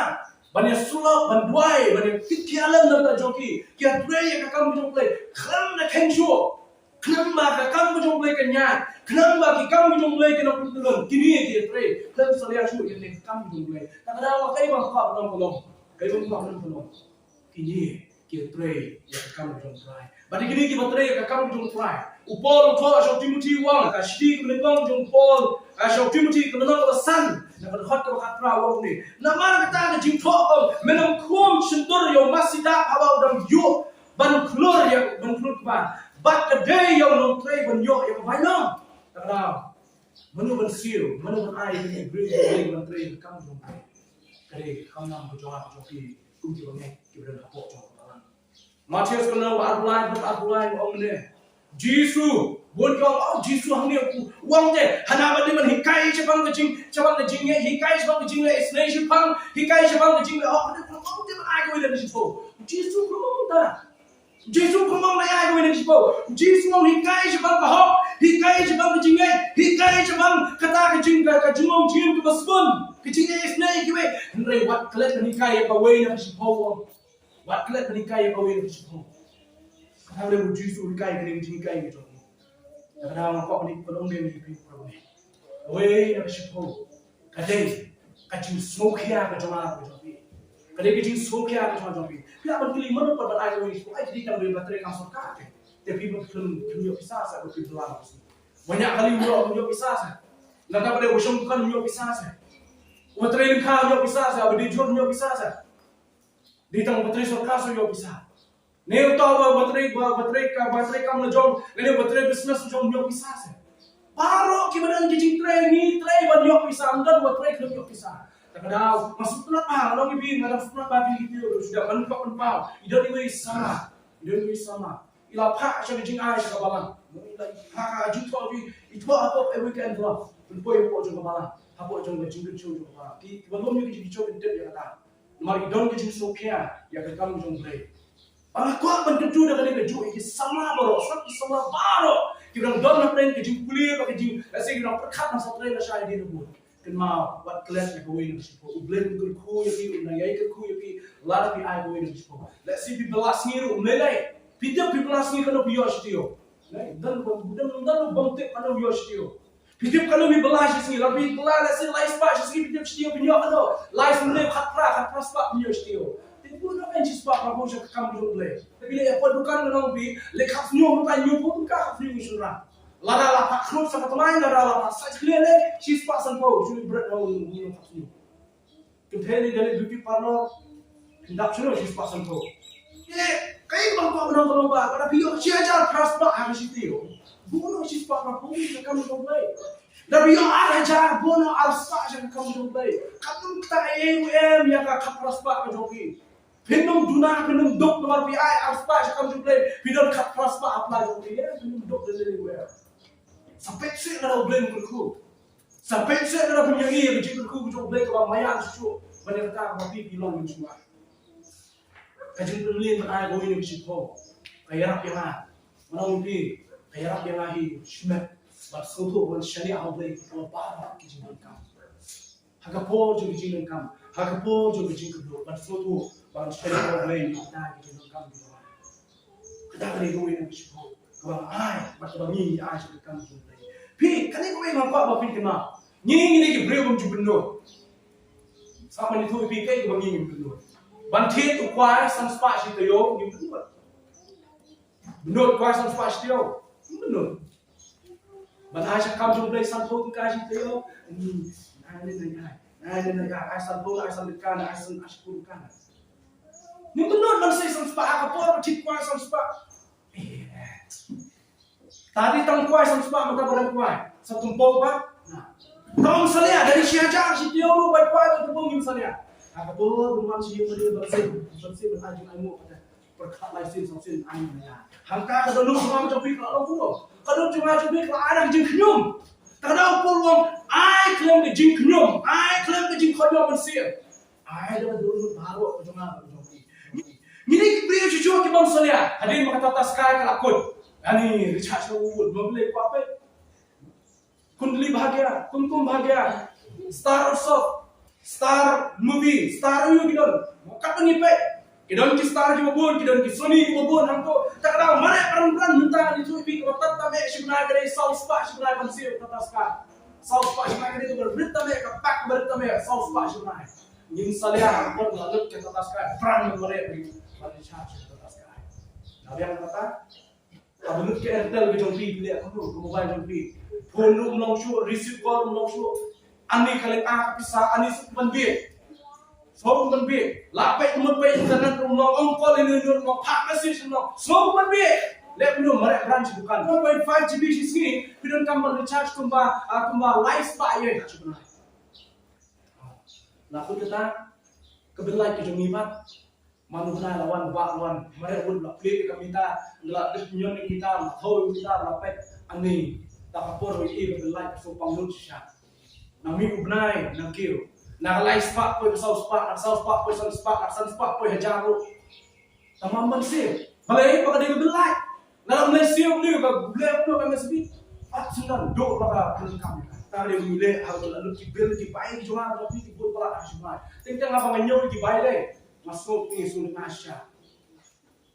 ban ïasyllok, ban duwai, ban ïa kit ki alam na bynta jong ki. Ki ïatrei ïa ka kam ka jong U Blei. Khlem da kheiñ shuh. Khnang ba ka kam ka jong U Blei kan ïaid. Khnang ba ki kam ka jong U Blei kin nang pynlong. Kine ki ïatrei. Khlem salia shuh ïa ka kam ka jong U Blei. Kata ka daw kaei ba nga kwah ban ong ka long, kaei ba nga kwah ban ong ka long, kine ki ïatrei ïa ka kam ka jong U Trai. Bad kine kiba trei ïa ka kam ka jong U Trai, u Paul u thoh sha u Timothi u ong, ka shithi kaba nyngkong jong u Paul, ah, sha u Timothi ka lynnong kaba san, na ka dkhot kaba khatphra u ong kumne. Namar kata ka jingthoh ka ong, men ym khum shyntur ïa u masi dap haba u dang ïuh ban khlur ïa, ban khlur kba. Bad ka dei ïa u nongtrei ban ïoh ïa ka bainong. Kata ka daw, mano ban siew, mano ban ai ïa ki briew kiba trei ïa ka kam jong U Blei? Ka dei ka kam nam ka jong nga, ka jong phi, kum kiba ngeit, kiba don hapoh jong ka balang. Mathaios ka lynnong ba arphew lai, dkhot arphew lai, ka ong kumne. Jisu Bun ki ong, oh, Jisu hangne u ong te, hana ban dei ban hikai shaphang ka jing, shaphang ka jingngeit, hikai shaphang ka jingïaisnei shaphang, hikai shaphang ka jingngeit, oh, hangne u ong te ban ai kawei na ka shiphew. Jisu khlem ong ta. Jisu khlem ong ban ai kawei na ka shiphew. Jisu ong hikai shaphang ka hok, hikai shaphang ka jingngeit, hikai shaphang kata ka jing, ka, ka jingmong jingim kaba sbun, ka jingïaisnei kiwei. Hynrei wat klet ban hikai ïa kawei na ka shiphew. Wat klet ban hikai ïa kawei na ka shiphew. Kata ka dei ba u Jisu u hikai, ka dei ka jinghikai ka jong u. Kata ka dei nga kwah ban ong ïa phi, para bangeit. Kawei na ka shiphew ka dei ka jingsngewkhia ka jong nga ka jong phi. Ka dei ka jingsngewkhia ka jong nga jong phi. Phi hap ban kylli mano pat ban ai kawei na ka shiphew. Ai, te dei tang ba trei kam sorkar te. Te phi ba phi khlem ïoh pisa sa, ba phi bylla. Ba ñiah kali ym ïoh, ym ïoh pisa sa. Lada ba dei ba shong dukan ym ïoh pisa sa. Ba trei lyngkha ym ïoh pisa sa, ba dei jhur ym ïoh pisa sa. Dei tang ba trei sorkar sa ïoh pisa. Ne uta ba, ba trei, ba, ba trei ka, ba trei kam la jong, ne ba trei business jong ïoh pisa sa. Baroh kiba don ki jingtrei, ngi trei ban ïoh pisa, ym don ba trei khlem ïoh pisa. Te ka dei, nga sngewtynnat bha, nga ong ïa phi, nga dang sngewtynnat bha ïa kito, shu dei ban pynpaw, pynpaw. I don iwei i samla, i don iwei i samla. I la phah sha ka jingai sha ka balang. I la phah ka jingthoh, i thoh hapoh iwei ka envelope. Pynpoi hapoh jong ka balang, hapoh jong ka jingkynshew jong ka balang. Ki, kiba lum ïa ka jingkynshew kin tip ïa kata. Namar i don ka jingsngewkhia ïa ka kam jong U Blei. Ba nga kwah ban kyntu da kane kajuh ïa ki samla baroh, sngap ki samla baroh kiba dang don hapdeng ka jingpule bad ka jing, lehse ki dang pyrkhat ban sa trei lashai hadien ba bud. Kynmaw, wat klet ïa kawei na ka shiphew. U Blei un kyrkhu ïa phi, un nang ïai kyrkhu ïa phi lada phi ai kawei na ka shiphew. Lehse phi bylla sngi ruh, ym lei lei. Phi tip phi bylla sngi kano phi ïoh shi taïew? Lei, don bym, don, don bym tip kano ïoh shi taïew. Phi tip kano phi bylla shi sngi, lada phi bylla lehse lai spah shi sngi, phi tip shi taïew phin ïoh kano? Lai snem, khatphra, khatphra spah phin ïoh shi taïew. Te bun noh kan shi spah phra phew sha ka kam jong U Blei. Te phi leit ïa poi dukan, ngan ong ïa phi, leh khatsñiew mynta, hynñiewphew tyngka, khatsñiew ngi shynrang. Lada la phah khlur sa ka tmai, lada la phah sait khlieh leh, shi spah sanphew, shu leit bret ha u, u, u khatsñiew. Kynthei ne da leit beauty parlour, phin dap shuh shi spah sanphew. Te kaei ba nga kwah ban ong ka long ba, lada phi ïoh shi hajar phra spah ha ka shi taïew, bun noh shi spah phra phew sha ka kam jong U Blei. Lada phi ïoh ar hajar, bun noh ar spah sha ka kam jong U Blei. Katno kata ei ei ruh em ïa ka khatphra spah ka jong phi. Phin ym duna, phin ym duk namar phi ai ar spah sha ka kam jong U Blei, phi don khatphra spah ha pla jong phi, eh, phin ym duk lei lei ruh em. Sa peit seh lada U Blei un kyrkhu. Sa peit seh lada phin ïohi ïa ka jingkyrkhu ka jong U Blei kaba maïan shuh shuh ban ïa kata kaba phi, phi long mynshuwa. Ka jingpynlong ban ai kawei na ka shiphew ka ïarap ïa nga. Ngan ong ïa phi, ka ïarap ïa nga hi shimet ban sngewthuh ban shaniah ha U Blei kaba baroh ki jingdonkam. Ha ka por jong ka jingdonkam, ha ka por jong ka jingkyrduh, ban sngewthuh ban shaniah ha U Blei ïa kita ki jingdonkam jong nga. Kata ka dei kawei na ka shiphew kaba nga ai bad kaba ngi ngi ai sha ka kam jong U Blei. Phi, kane kawei nga kwah ba phin kynmaw. Ngi ngi dei ki briew bym ju pynlut. Sa ban ïathuh ïa phi kaei kaba ngi ngim pynlut. Ban thied u kwai san spah shi taïew ngim pynlut. Pynlut kwai san spah shi taïew? Ngim pynlut. Ban ai sha ka kam jong U Blei sanphew tyngka shi taïew. Hmm, ai lei lei ai. Ai lei lei ai. Ai sanphew, ai san tyngka, ai san, ai shiphew tyngka. Ngim pynlut ban sei san spah ha ka por ba thied kwai san spah. Eh. Ta dei tang kwai san spah, mynta ba dang kwai. Sa tympong pat. Nah. Tang salia, da dei shi hajar shi taïew ruh bai kwai, bai tympong, ngim salia. Ha ka por ban wan sha ïing mane ban sei, ban sei ban ai jingaiñguh pat. Pyrkhat lai sien saw sien ai mane. Hangta ka dohnud jong nga jong phi ka la long kumno? Ka dohnud jong nga jong phi ka la ai da ka jingkhñium. Te ka dei u Paul u ong, ai khlem ka jingkhñium, ai khlem ka jingkhot ïoh mynsiem. Ai da ka dohnud baroh ka jong nga bad ka jong phi. Ngi dei ki briew shuh shuh ki bym salia. Hadien ba ka Tata Sky ka la kut, ani recharge shuh u, ma Blei kwah peit. Kundali Bhagya, Kumkum Bhagya, Star Utsav, Star Movie, Star, aïu ki don. Kat ba ngi peit, ki don ki star kiba bun, ki don ki Sony kiba bun hangto. Te ka dei mareh bran bran, mynta ngi ïathuh ïa phi, kaba tad tam eh shi bnai ka dei saw spah shi bnai ban siew ka Tata Sky. Saw spah shi bnai ka dei kaba rit tam eh, ka pack kaba rit tam eh, saw spah shi bnai. Ngin salia, ha ka por ba la lut ka Tata Sky, bran mareh ban recharge ka Tata Sky. Nga biang kata. Haba lut ka Airtel ka jong phi, phi leh kumno ka mobile jong phi? Phone ruh ym long shuh, receive call ruh ym long shuh. Ani ka leng ah ka pisa, ani suk ban bieit. Suk ban bieit. La peit mut peit internet ruh ym long, ong call ïa une ïa une ruh ym long, phah message ruh ym long. Suk ban bieit. Leh kumno, mareh bran shi dukan. One point five G B shi sngi, phi donkam ban recharge kumba, ah, kumba lai spah ïa shi bnai. La kut kata ka bill light ka jong ngi pat. Man u bnai la wan, bah la wan, mareh wut, la plie ka meter, la dep ñion ka meter, la thaw ka meter, la peit. Ani, da ka por ïa ka bill light ka shu pang lut shisha. Na mih u bnai, na kiew. Na ka lai spah poi ka saw spah, na ka saw spah poi san spah, na ka san spah poi hajar ruh. Tamam ban siew. Balei, ba ka dei ka bill light. Na ka Malaysia u dei ka bill light, ka M S B. Pat sendang duk ba ka bill kam. Ta dei u leh ha ka lut ki bill ki bai ki jong nga, ki bud palat ha shu mai. Teng teng ba nga ñiew ki bai dei. Nga sngewthuh ngi sngewthuh nga sha.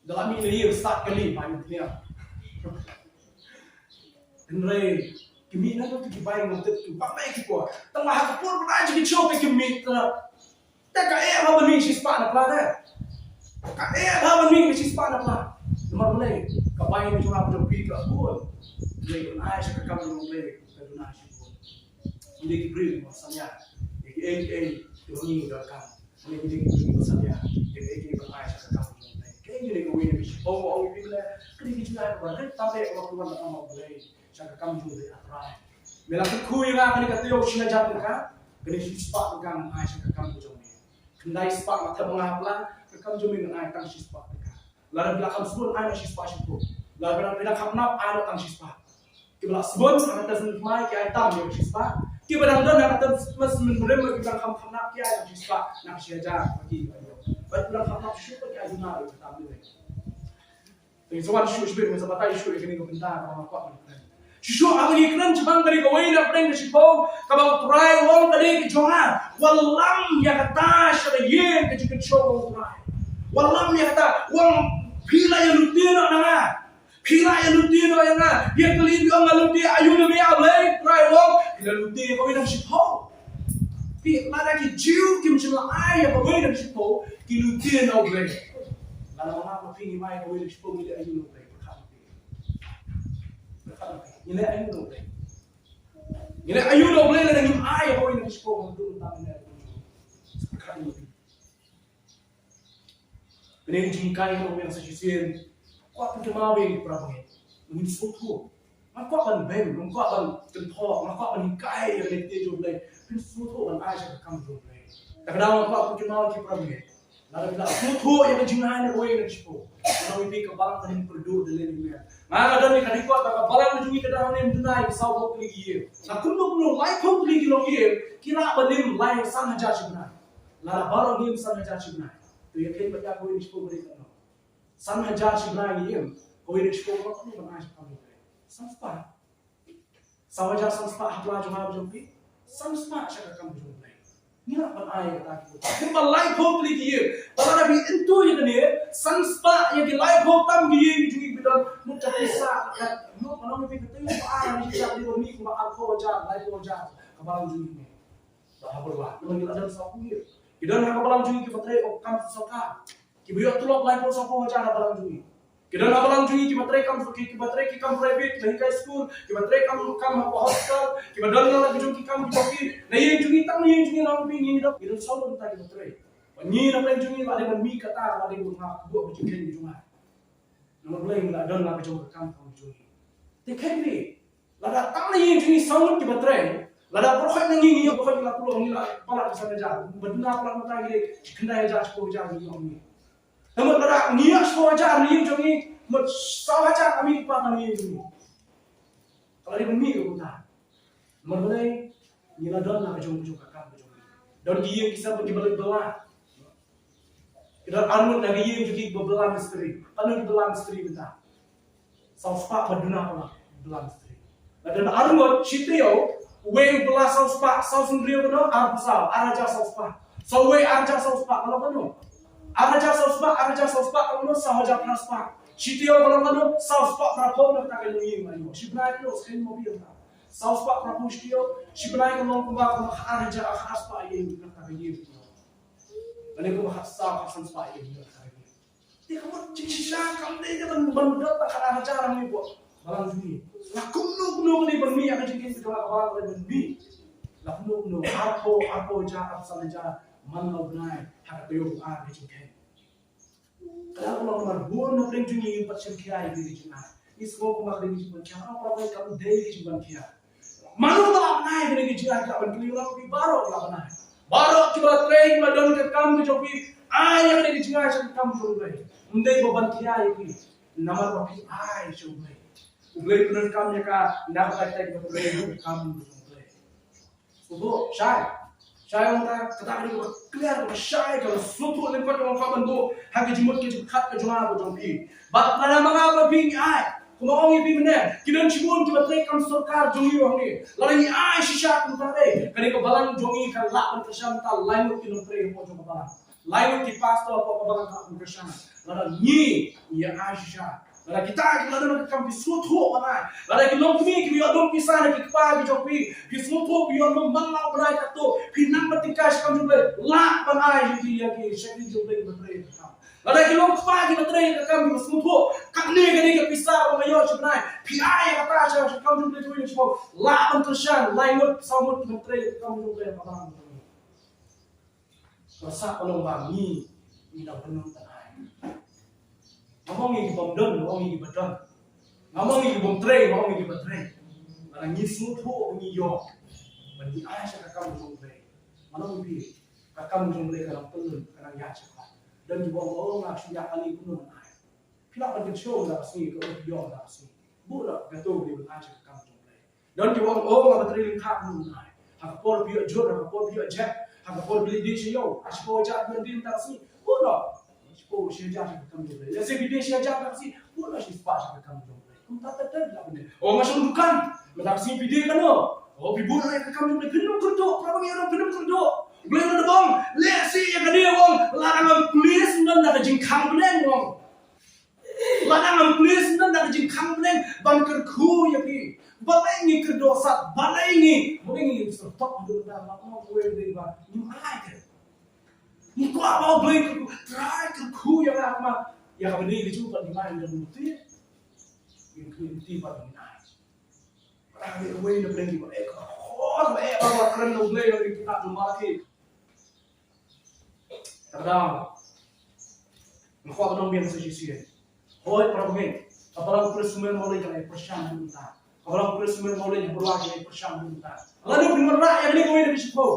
Da la mih na ïing start kali ba ïa pynïap. Hynrei ki mih na tu ki bai ngam tip ki ba mih ki por. Tang ba ha ka por ba dei ki chok ki mih tra. Te ka eh ba mih shi spah na pla de. Ka eh ba mih shi spah na pla. Namar balei ka bai ni jong nga ba jong phi ka bun. Balei ban ai sha ka kam jong Blei ka duna shi bun. Ïa ki briew ba samla ïa kiei kiei ki ba ngi donkam. Ïa ki briew ba samla ïa kiei kiei ba ai sha ka kam jong Blei. Kaei kane kawei na ka shiphew ba ong ïa phi, ka dei ka jingaiei kaba rit tam eh kaba pynwan na ka kam jong Blei, sha ka kam jong Blei, ah Trai. Me la kyrkhu ïa nga kane ka taïew shi hajar tyngka, kane shi spah tyngka ngan ai sha ka kam jong me. Khyndai spah nga thep nga hapla, ka kam jong me ngan ai tang shi spah tyngka. Lada phi la kham sbun, ai noh shi spah shiphew. Lada phi la kham nap, ai noh tang shi spah. Kiba la sbun ha ka term thymmai ki ai tam ïa ka shi spah. Kiba dang don ha ka term Christmas mynhynnin, kiba dang kham kham nap ki ai tam shi spah, na ka shi hajar ba ki ai ïa. Bad kiba dang kham nap shuh ba ki ai duna ïa ka tam ïa. Te ngi sa wan shuh shibit, ngi sa batai shuh ïa kane ka bynta kaba nga kwah ban kren. Shuh shuh haba ngi kren shaphang kane kawei na pdeng ka shiphew kaba U Trai u ong ka dei ka jong nga. Wallam ïa kata sha ka ïing ka jingkynshew U Trai. Wallam ïa kata, u ong phi la ïa lute noh na nga. Phi la ïa lute noh ïa nga. Ïa kylli phi ong nga lute aïu na me ah Blei, Trai u ong, phi la lute ïa kawei na ka shiphew. Phi, lada ki Jiw kim shym la ai ïa kawei na ka shiphew, ki lute na U Blei. Lada ma nga ma phi ngim ai ïa kawei na ka shiphew, ngi leh aïu na U Blei? Pyrkhat ma phi. Pyrkhat ma phi. Ngi leh aïu na U Blei? Ngi leh aïu na U Blei lada ngim ai ïa kawei na ka shiphew, ma nga lute na U Blei? Pyrkhat ma phi. Kane ka jinghikai ka long biang sa shisien. Kwah pynkynmaw ïa ngi para bangeit. Ngin sngewthuh. Nga kwah ban bem, nga kwah ban kynthoh, nga kwah ban hikai ïa kane ka ktien jong U Blei. Phin sngewthuh ban ai sha ka kam jong U Blei. Te ka daw nga kwah pynkynmaw ïa ki para bangeit. Lada phi la sngewthuh ïa ka jinghikai kawei na ka shiphew, nga ong ïa phi ka balang kan ym kyrduh da lynti lynti. Nga la don ïa ka record ba ka balang jong ngi ka dang ym duna ïa ka saw phew tylli ki ïing. Na kumno kumno laiphew tylli ki longïing ki lah ban im lai san hajar shi bnai. Lada baroh ngi im san hajar shi bnai, to ïa kheiñ ba ïa kawei na ka shiphew ba dei katno? San hajar shi bnai ngi im, kawei na ka shiphew ba dei katno ban ai sha ka kam jong U Blei? San spah. Saw hajar san spah ha pla jong nga jong phi. San spah sha ka kam jong U Blei. Ngi lah ban ai kata ki. Kumba laiphew tylli ki ïing. Ba lada phi into ïa kane, san spah ïa ki laiphew tam ki ïing jong ngi ki don, mut ka pisa ka, mut ka long phi ka taïew ba ar ngi shah dei ba ngi kumba arphew hajar, laiphew hajar ka balang jong ngi. Ba ha Burma, namar ngi la don sawphew ïing. Ki don ha ka balang jong ngi kiba trei kum kam sorkar. Kiba ïoh tulop laiphew sawphew hajar ha balang jong ngi. Ki don ha balang jong ngi kiba trei kam, ki, kiba trei ki kam private, na hikai skul, kiba trei kam, kam ha hospital, kiba don la ki jong ki kam ki jong ki. Na ïing jong ngi, tang na ïing jong ngi, na ïing jong ngi, ngi don, ngi don sawphew bynta kiba trei. Ba ngi na pdeng jong ngi la dei ban mih kata, la dei ban mih ka buh ka jingkheiñ jong nga. Namar Blei ngi la don la ka jong ka kam ka jong ngi. Te kheiñ phi, lada tang na ïing jong ngi saw ngut kiba trei, lada baroh na ngi ngi ïoh baroh ngi la pulong ngi la palat ka san hajar, ba duna palat mynta ngi dei khyndai hajar shiphew hajar ngi ïoh ngi. Namar lada ngi ïoh shiphew hajar na ïing jong ngi, mut saw hajar ka mih pat na ïing jong ngi. Ka la dei ban mih ka kumta. Namar balei? Ngi la don la ka jong, ka jong ka kam ka jong ngi. Don ki ïing ki sem kiba leit bylla. Ki don arngut na ki ïing jong ki kiba bylla mistri. Katno ki bylla mistri mynta? Saw spah bad duna palat bylla mistri. La don arngut shi taïew, uwei u bylla saw spah, saw hynriew katno? Arphew saw, ar hajar saw spah. Saw uwei ar hajar saw spah, ka long katno? Ar hajar saw spah, ar hajar saw spah, ka long katno? Saw hajar phra spah. Shi taïew ka long katno? Saw spah phraphew na kata ka ïing, ma ïoh. Shi bnai katno, sa kheiñ mo phi ïa kata. Saw spah phraphew shi taïew, shi bnai ka long kumba, kumba ar hajar, ar spah ïa ka ïing, na kata ka ïing. Lane kumba khatsaw, khatsan spah ïa ka ïing, na kata ka ïing. Te ka mut jingshisha kam dei ka ban, ban dot da kata ka hajar ngi buh balang jong ngi. La kumno kumno ka dei ban mih ïa ka jingkheiñ ka jong ka balang ka dei ban mih. La kumno kumno, arphew, arphew hajar, arphew san hajar man la u bnai ha ka taïew ar ka jingkheiñ. Ka la kumno kumno bun na pdeng jong ngi pat sngewkhia ïa ka jingai. Ngi sngew kumba ka dei ka jingban khia, ah, para bangeit, kam dei ka jingban khia. Mano ba la bnai kane ka jingïaid ka ban kylli, la phi baroh la bnai. Baroh kiba trei kiba don ka kam ka jong phi, ai ïa kane ka jingïaid sha ka kam jong phi. Ym dei ba ban khia ïa phi. Namar ba phi ai sha U Blei. U Blei pyndonkam ïa ka na ka bynta ka kam jong U Blei. Sngewthuh, shai. Shai ong ta, kata ka dei kaba clear, kaba shai, kaba sngewthuh lyngkot ong ka ban buh ha ka jingmut ka jingpyrkhat ka jong nga bad jong phi. Bad lada ma nga bad phi ngi ai, kumba ong ïa phi mynne, ki don shibun kiba trei kam sorkar jong ngi hangne. Lada ngi ai shisha kumta dei, kane ka balang jong ngi kan lah ban kyrshan ta lai ngut ki nongtrei hapoh jong ka balang. Lai ngut ki pastor hapoh ka balang kan kyrshan. Lada ngi, ngi ai shisha. Lada kita kiba la don ka kam ki sngewthuh ban ai. Lada ki longkmie kiba ïoh dum pisa na ki kpa ki jong phi, ki sngewthuh phi ïoh dum ban lau ban ai katto, phi nang ban tyngkai sha kam jong U Blei, lah ban ai ïa ki, ïa ki sha ki jong U Blei kiba trei ka kam. Lada ki longkpa kiba trei ka kam kiba sngewthuh, kane ka dei ka pisa ba nga ïoh sha bnai, phi ai ïa kata sha, sha kam jong U Blei, jong U Blei, lah ban kyrshan lai ngut saw ngut kiba trei ka kam jong U Blei ka balang. Nga sah ka long ba ngi, ngi dang pynlong tang ai. Nga ong ïa ki bym don, nga ong ïa ki ba don. Nga ong ïa ki bym trei, nga ong ïa ki ba trei. Nga ngi sngewthuh ngi ïoh. Ban ngi ai sha ka kam jong U Blei. Nga ong ïa phi, ka kam jong U Blei ka dang pynlong, ka dang ïaid shakhmat. Don ki ba ong, oh, nga shu ïa kali kumno ban ai. Phi lah ban kynshew la ka sngi, ka ong phi ïoh la ka sngi. Buh la ka to, dei ban ai sha ka kam jong U Blei. Don ki ong, oh, nga ba trei lyngkha kumno ban ai. Ha ka por phi ïoh jur, ha ka por phi ïoh jep, ha ka por phi leit die sha ïew, ha shiphew hajar phi ïoh die mynta ka sngi. Buh la shiphew shi hajar sha ka kam jong U Blei. Lehse phi die shi hajar mynta ka sngi, buh la shispah sha ka kam jong U Blei. Kumta tat tat la pynlong. Oh, nga shong dukan, mynta ka sngi phi die kano? Oh, phi buh la ïa ka kam jong U Blei, phin ym kyrduh, para bangeit, phin ym kyrduh. U Blei u la da ong, lehse ïa kane u ong, lada ngam plie syndon da ka jingkhang bneng, u ong. Lada ngam plie syndon da ka jingkhang bneng ban kyrkhu ïa phi. Balei ngi kyrduh sat, balei ngi, balei ngi syrtok haduh da, ma ong uwei u dei ba ngim ai te. Ngi kwah ba U Blei kyrkhu, Trai kyrkhu ïa nga, ma ïa kaba dei ka jingpynlong ïa nga, ïa ka lynti. Ïa ka lynti ba ngin ai. Ba dei uwei na pdeng kiba eh, kaba khor ba eh, ba kren na U Blei na ki kitab jong Malaki. Kata ka daw nga kwah ban ong biang sa shisien. Hooid, para bangeit, ka balang Khrismas Mawlei ka la ïa pyrshang haduh mynta. Ka balang Khrismas Mawlei ha Byrwa ka la ïa pyrshang haduh mynta. Lada phin wanrah ïa kane kawei na ka shiphew.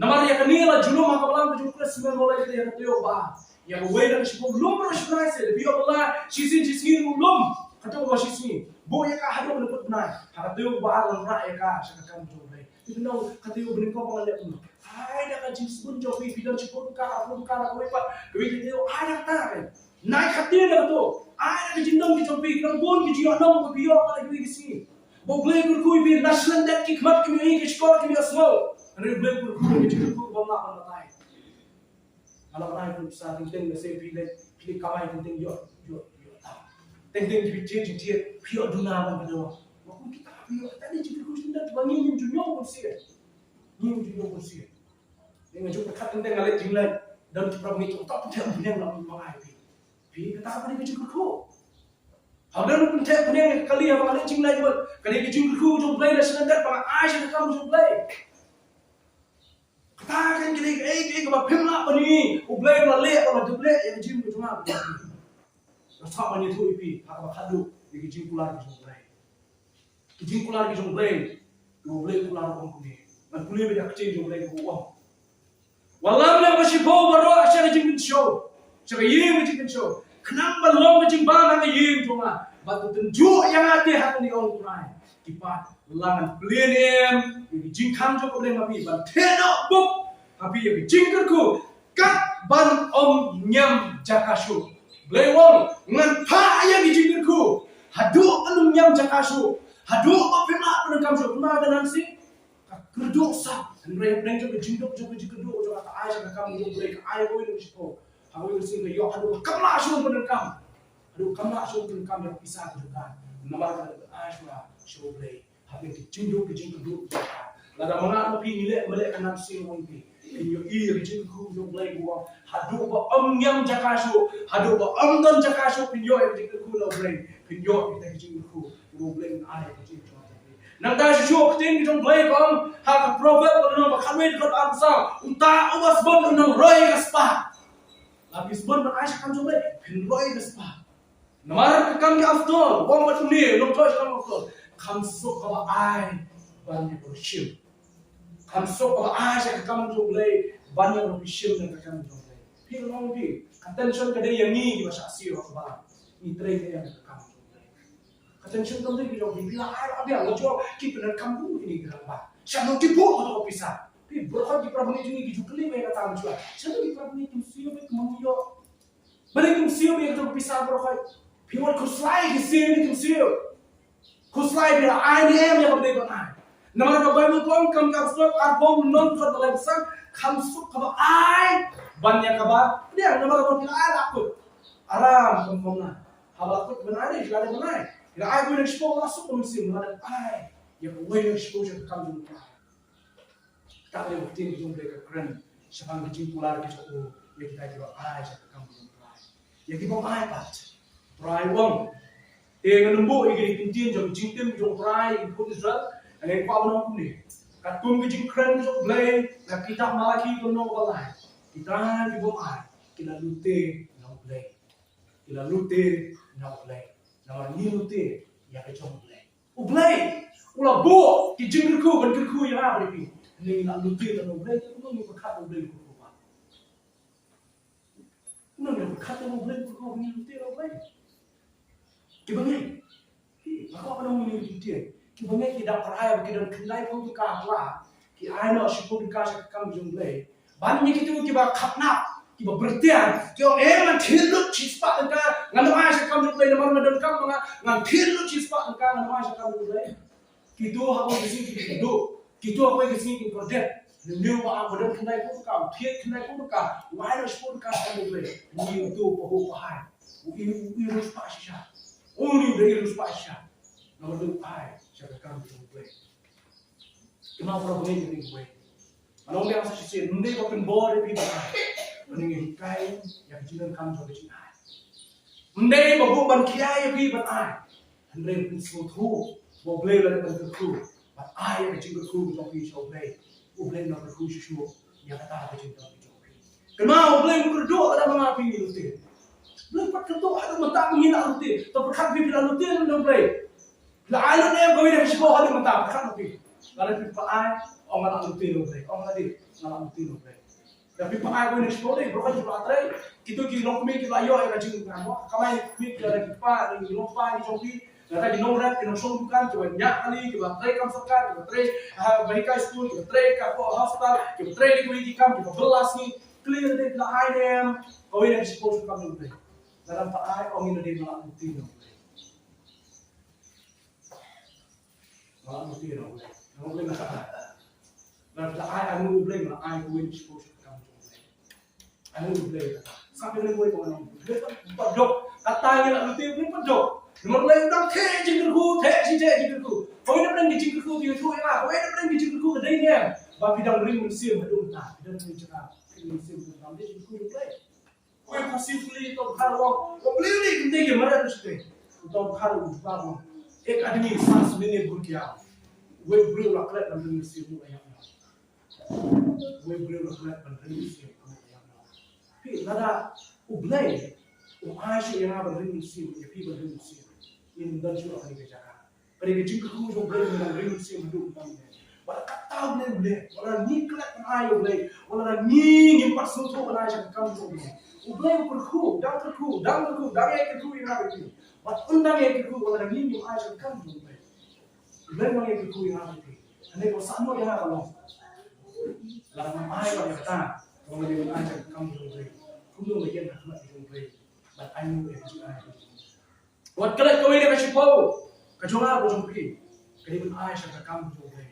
Namar ïa kane la ju lum ha ka balang ka jong Khrismas Mawlei ka dei ha ka taïew ba ar. Ïa kawei na ka shiphew lum ruh shiphew, lehse da phi ïoh bylla shisien shisngi ruh lum. Ka taïew ba shisngi. Buh ïa ka haduh ka dei kut bnai. Ha ka taïew ba ar wanrah ïa ka sha ka kam jong U Blei. Phi nong ka taïew ba nyngkong ba nga leh kumno? Ai da ka jingsbun jong phi, phi don shiphew tyngka, arphew tyngka na kawei pat, kawei ka taïew, ai da kata ka. Nai khatien da kato, ai da ka jingdon ka jong phi, ka dang bun ka jingïoh nong ka phi ïoh ka la kawei ka sngi. Ba U Blei u kyrkhu ïa phi, na shlem dep ki khmat kim ïohi, ki shkor kim ïohsngew. Hynrei U Blei u kyrkhu ïa ka jingkyrkhu kaba mlak ban batai. Nga la rai pynsa teng teng, lehse phi leh, phi leh kamai teng teng ïoh, ïoh, ïoh tam. Teng teng phi thied, phi thied, phi ïoh duna ban ka dawa. Ba kum kita phi ïoh, ta dei jingkyrkhu jingdon ba ngi ngim ju ñiew bun sien. Ngi ngim ju ñiew bun sien. Ngi ngim ju pyrkhat teng teng, nga leh jingleh, don ki para bangeit jong, to pynthep bniang la ma ngai phi. Phi kata ka dei ka jingkyrkhu. Haba don pynthep bniang ka kali, haba nga leh jingleh, ka dei ka jingkyrkhu jong U Blei, la sngewthuh ba nga ai sha ka kam jong U Blei. Kata ka dei kaei kaei kaba phim lah ban ïohi U Blei u la leh, u la dep leh ïa ka jingim ka jong nga. Nga sngewbha ban ïathuh ïa phi ha kaba khatduh ïa ka jingkular ka jong U Blei. Ka jingkular ka jong U Blei, U Blei u kular u ong kumne. Ngan pule beit ïa ka ktien jong U Blei kaba u ong. Wallam ïa ka shiphew baroh sha ka jingkynshew, sha ka ïing ka jingkynshew, khnang ban long ka jingbam ha ka ïing jong nga, bad to tynjuh ïa nga te, ha kane ong U Trai. Ki paid, la ngan plie ne em ïa ka jingkhang jong U Blei ha phi, ban theh noh buk ha phi ïa ka jingkyrkhu, kat ban ym ñiam jaka shuh. Blei u ong, ngan phah ïa ka jingkyrkhu haduh ban ym ñiam jaka shuh, haduh ba phim lah pyndonkam shuh. Kumba ka nan si ka kyrduh sat, hynrei hapdeng jong ka jingduk jong ka jingkyrduh jong ka, ka ai sha ka kam jong U Blei, ka ai kawei na ka shiphew, ha kawei ka sngi ka ïoh haduh ba kam lah shuh pyndonkam, haduh kam lah shuh pyndonkam ïa ka pisa ka jong ka. Namar ka ai shuwa sha U Blei. Hapdeng ka jingduk ka jingkyrduh jong ka. Lada ma nga ma phi ngi leh, ma leh ka nan si, nga ong ïa phi, phin ïohi ïa ka jingkyrkhu jong U Blei kaba u ong, haduh ba ym ñiam jaka shuh, haduh ba ym don jaka shuh, phin ïoh ïa ka jingkyrkhu na U Blei, phin ïoh ïa ka jingkyrkhu. U Blei un ai ïa ka jingkyrkhu. Nangta shuh shuh ka ktien ka jong U Blei ka ong ha ka Proverb ka lynnong ba khatwei dkhot arphew saw, uta uba sbun un nang roi ka spah. La phi sbun ban ai sha ka kam jong U Blei, phin roi ka spah. Namar ka kam ki apostol, u ong bad une u nongthoh sha ka kam ki apostol, kham suk kaba ai ban ïa kaba shim. Kham suk kaba ai sha ka kam jong U Blei ban ïa kaba shim na ka kam jong U Blei. Phi long phi, ka tension ka dei ïa ngi kiba shah siew ha kaba ngi trei ïa ka kam jong U Blei. Attention kam dei ki jong phi, phi la ai la biang, la jong ki pyndonkam ruh kine ki rangbah. Shano ki buh kato ka pisa? Phi, baroh ki para bangeit jong ngi ki ju kylli ïa kata mynshwa. Shano ki para bangeit kim siew beit, kim ïoh? Balei kim siew beit kato ka pisa baroh? Phi wat khuslai ki siew ne kim siew? Khuslai phi la ai ne em ïa kaba dei ban ai? Namar ka Baibl ka ong kam ka suk arphew hynñiew khot ba laiphew san, kham suk kaba ai ban ïa kaba pdiang, namar ba phi la ai la kut. Aram kam kum na. Haba la kut ban ai, phi la dei ban ai. Phi la ai kawei na shiphew, la suk ka mynsiem, la dep ai ïa kawei na shiphew sha ka kam jong U Trai. Ka dei ka ktien jong U Blei ka kren shaphang ka jingkular ka jong u ïa kita kiba ai sha ka kam jong U Trai. Ïa kiba ai pat, U Trai u ong, te ngan ym buh ïa ki ktien jong ka jingtim jong U Trai ïa ki khun Israel. Nga kwah ban ong kumne, katkum ka jingkren ka jong U Blei na kitab Malaki ka lynnong ba lai, kita kiba ai ki la lute na U Blei. Ki la lute na U Blei. Namar ngi lute ïa ka jong U Blei. U Blei u la buh ki jingkyrkhu ban kyrkhu ïa nga bad ïa phi. Ngi la lute na U Blei, kumno ngi pyrkhat U Blei u kyrkhu ba? Kumno ngi pyrkhat U Blei u kyrkhu ba ngi lute na U Blei? Kiba ngi, nga kwah ban ong ïa phi, kiba ngi ki dap rai ba ki don khyndai phew tyngka tla, ki ai noh shiphew tyngka sha ka kam jong U Blei. Ban ïa kito kiba khatnap, kiba byrtiang, ki ong, eh, ngan thied lut shispah tyngka, ngan ai sha ka kam jong U Blei namar nga donkam ma nga, ngan thied lut shispah tyngka, ngan ai sha ka kam jong U Blei. Kito ha kawei ka sngi ki kynduh, kito ha kawei ka sngi ki kordit. Lymne ba ap ba don khyndai phew tyngka, thied khyndai phew tyngka, u ai noh shiphew tyngka sha ka kam jong U Blei. Une uto u pahuh pahai, u i, u i riewspah shisha. Une u da i riewspah shisha. Namar u ai sha ka kam jong U Blei. Kynmaw para bangeit, ïa kane kawei. Ngan ong biang sa shisien, ym dei ba pynbor ïa phi ban ai, hynrei ngi hikai ïa ka jingdonkam jong ka jingai. Ym dei ba buh ban khia ïa phi ban ai, hynrei pynsngewthuh ba U Blei u la dep ban kyrkhu, ban ai ïa ka jingkyrkhu jong phi sha U Blei. U Blei u la kyrkhu shuh shuh ïa kata ka jingdonkam jong phi. Kynmaw, U Blei um kyrduh lada ma nga phi ngi lute. U Blei pat kyrduh haduh mynta ba ngi la lute. To pyrkhat phi, phi la lute lem na U Blei. La ai lut ne em kawei na ka shiphew haduh mynta, pyrkhat ma phi. Lada phi pat ai, ong nga la lute na U Blei. Ong nga la dei, nga la lute na U Blei. Lada phi pat ai kawei na ka shiphew dei, baroh ki la trei. Kito ki longkmie ki la ïoh ïa ka jingkyrkhu. Kamai kmie ki la ki kpa, ki longkpa ki jong phi. Lada ki nongrep, ki nongshong dukan, kiba ñiah kali, kiba trei kam sorkar, kiba trei, ha, ba hikai skul, kiba trei ka ko hospital, kiba trei ki kawei ki kam, kiba bill la sngi. Kylli lada phi la ai ne em kawei na ka shiphew sha ka kam jong U Blei. Lada phi pat ai, ong ngi na dei, nga la lute na U Blei. Nga la lute na U Blei. Nga la lute na U Blei. Nga la ai, ai nguh ïa U Blei, nga la ai kawei na shiphew sha ka kam jong U Blei. Ai nguh ïa U Blei. Sa pynlong kawei kawei na U Blei. Pat duk. Kata ngi la lute, U Blei pat duk. Namar U Blei u dang theh jingkyrkhu, theh shi theh jingkyrkhu. Kawei na pdeng ki jingkyrkhu ki ïathuh ïa nga. Kawei na pdeng ki jingkyrkhu ka dei ne em? Ba phi dang ring mynsiem haduh mynta. Phi dang ring jaka. Ring mynsiem haduh mynta. Dei jingkyrkhu U Blei. Kawei ka Khasi u kylli u Tongkhar u ong, u kylli u kylli, kynti ki mareh u sdei. U Tongkhar u jubab u ong, ek aadmi saans maine bhur gaya. Uwei u briew u la klet ban ring mynsiem, u la ïap noh. Uwei u briew u la klet ban ring mynsiem, u la ïap noh. Phi, lada U Blei um ai shuh ïa nga ban ring mynsiem, ïa phi ban ring mynsiem, ngim don shuh ha kane ka jaka. Ka dei ka jingkyrkhu jong U Blei, ngi dang ring mynsiem haduh mynta. Wat la katta U Blei u leh, wat la ngi klet ban ai ïa U Blei, wat la ngi ngim pat sngewthuh ban ai sha ka kam jong U Blei. U Blei u kyrkhu, dang kyrkhu, dang kyrkhu, dang ïai kyrkhu ïa nga bad phi. Wat un dang ïai kyrkhu, wat la ngi ngim ai sha ka kam jong U Blei. U Blei u dang ïai kyrkhu ïa nga bad phi. Hynrei ka sah noh ïa nga ka long, lada ngam ai ïa kata, ka long lada ngam ai sha ka kam jong U Blei. Kumno nga ïeng ha khmat jong U Blei ban ai ïa ka jingai. Wat klet kawei na ka shiphew ka jong nga, ka jong phi, ka dei ban ai sha ka kam jong U Blei.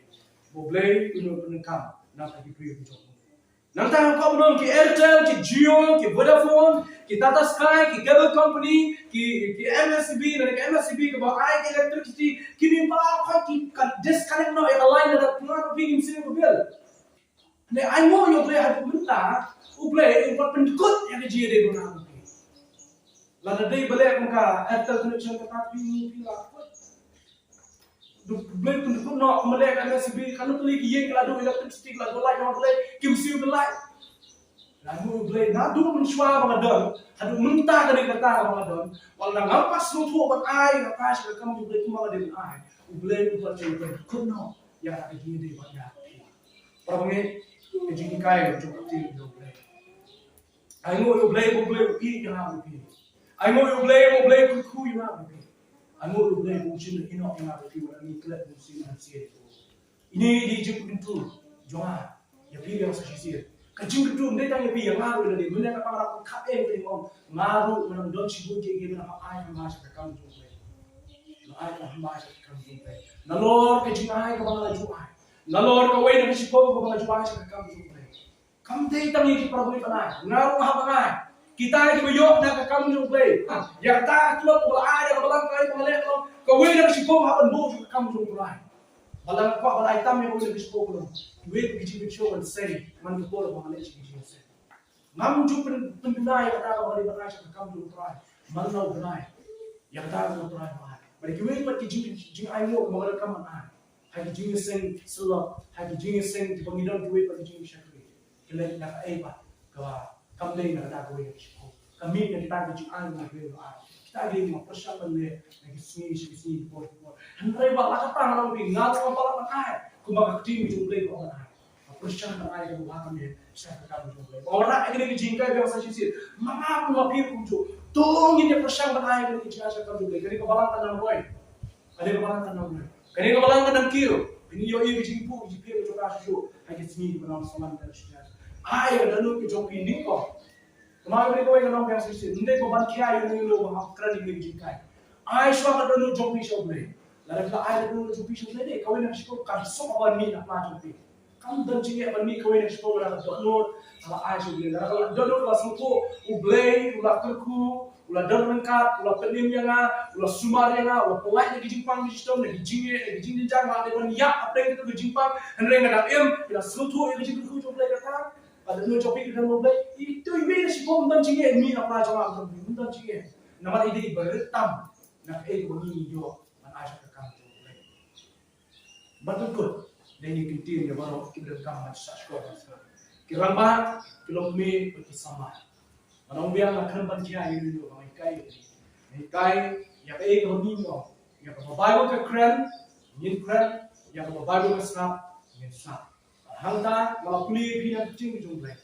Ba U Blei un pyndonkam na ka jingpyrkhat jong u. Nangta nga kwah ban ong, ki Airtel, ki Jio, ki Vodafone, ki Tata Sky, ki cable company, ki, ki M S E B, na ka M S E B kaba ai ki electricity, kine baroh ki, ka disconnect noh ïa ka line, lada phi ngam siew ka bill. Ne ai nguh ïa U Blei haduh mynta, U Blei u pat pyndkut ïa ka jingïadei ba nga bad phi. Lada dei ba leh kum ka Airtel connection kata, phi, phi la kut. U Blei pyndkut noh, kum leh ka M S E B, kano kali ki ïing ki la duh electricity, ki la duh light, ïa U Blei kim siew ka light. Ai nguh ïa U Blei naduh mynshuwa ba nga don haduh mynta, ka dei kata ba nga don. Wat la ngam pat sngewthuh ban ai, nga ai sha ka kam U Blei kumba ka dei ban ai, U Blei u pat ju pyndkut noh ïa ka jingïadei ba nga bad phi. Para bangeit, ka jinghikai jong ka ktien jong U Blei. Ai nguh ïa U Blei ba U Blei u ïeit ïa nga bad phi. Ai nguh ïa U Blei ba U Blei u kyrkhu ïa nga bad phi. Nga ong, U Blei, bun sien ïa kine, ïa nga ruh, ki wan ngi klet bun sien bun sien. Ine i dei jingkyntu jong nga ïa phi ïa sa shisien. Ka jingkyntu ym dei tang ïa phi, ïa nga ruh lade. Mynne ka pang rap ka eng, phi ong, nga ruh nga nang don shibun ki, ki nga nang ai hamba sha ka kam jong U Blei. Nga ai hamba sha ka kam jong U Blei. Nalor ka jingai kaba nga la ju ai, nalor kawei na ka shipor kaba nga la ju ai sha ka kam jong U Blei. Kam dei tang ïa ki para bangeit ban ai, nga ruh nga hap ban ai. Kita kiba ïoh na ka kam jong U Blei, ha, ïa kata ka tlot ba la ai da ka balang, ka ai ba la leh, kawei na ka shipor hap ban buh sha ka kam jong U Blei. Ba la kwah ban ai tam ïa kawei na ka shipor, kiwei ki jingpynshong ban seng man ka por ba nga leh sha ki jingseng. Ngam ju pyn, pynduna ïa kata kaba nga dei ban ai sha ka kam jong U Trai man la u bnai. Ïa kata kaba U Trai u ai. Bad kiwei pat ki jing, jingainguh kaba nga donkam ban ai ha ki jingïaseng syllok, ha ki jingïaseng kiba ngi don, kiwei pat ki jingïashakri. Ki leit na kaei pat kaba kam dei na kata kawei ka shipor. Ka mih na kita ki jingainguh kaba ngi ai. Kita ki dei kiba pyrshang ban leh na ki sngi sha ki sngi, ki por ki por. Hynrei ba la kata nga ong ïa phi, nga ruh nga palat ban ai kumba ka ktien jong U Blei ka ong ban ai. Pyrshang ban ai kaba bha, ka mih sha ka kam jong U Blei. Ba wanrah ïa kine ki jinghikai biang sa shisien. Ma nga bad ma phi kumjuh, to ngin ïa pyrshang ban ai ïa kine ki jinghikai sha ka kam jong U Blei. Kane ka balang kan nang roi. Kane ka balang kan nang roi. Kane ka balang kan nang kiew. Ngin ïoh ïa ki jingpur, ki jingpur jong ka shuh shuh ha ki sngi kiba nang, sa man ka shisha. Ai ïa ka dohnud ka jong phi nyngkong. Kumba kane kawei ka long biang sa shisien. Ym dei ba ban khia ïa uno uno ba hap kren ïa kine ki jinghikai. Ai shuwa ka dohnud jong phi sha U Blei. Lada phi la ai ka dohnud jong phi sha U Blei, dei kawei na ka shipor kan suk ban mih na pla jong phi. Kam don jingeh ban mih kawei na ka shipor lada ka dohnud ka la ai sha U Blei. Lada ka dohnud ka la sngewthuh U Blei u la kyrkhu, u la don ryngkat, u la pynim ïa nga, u la sumar ïa nga, u la pynlait na ki jingpang ki jingtom, na ki jingeh, na ki jingjynjar, nga dei ban ïap hapdeng kito ki jingpang. Hynrei nga dang im, nga dang sngewthuh ïa ki jingkyrkhu jong U Blei kata. Ka dohnud jong phi ka don bad U Blei. Ito iwei na shipor ym don jingeh mih na pla jong nga, ym don jingeh. Namar i dei ba rit tam na kaei kaba ngi ïoh ban ai sha ka kam jong U Blei. Ban pynkut, dei ngi kyntien ïa baroh kiba donkam ban shah shkor ban shkor. Ki rangbah, ki longkmie bad ki samla. Ngan ong biang, nga khlem ban khia ïa uno uno, nga hikai ïa phi. Nga hikai ïa kaei kaba ngi ïoh, ïa kaba Baibl ka kren ngin kren, ïa kaba Baibl ka sngap ngin sngap. Hangta nga la pule ïa phi na ka ktien ka jong U Blei.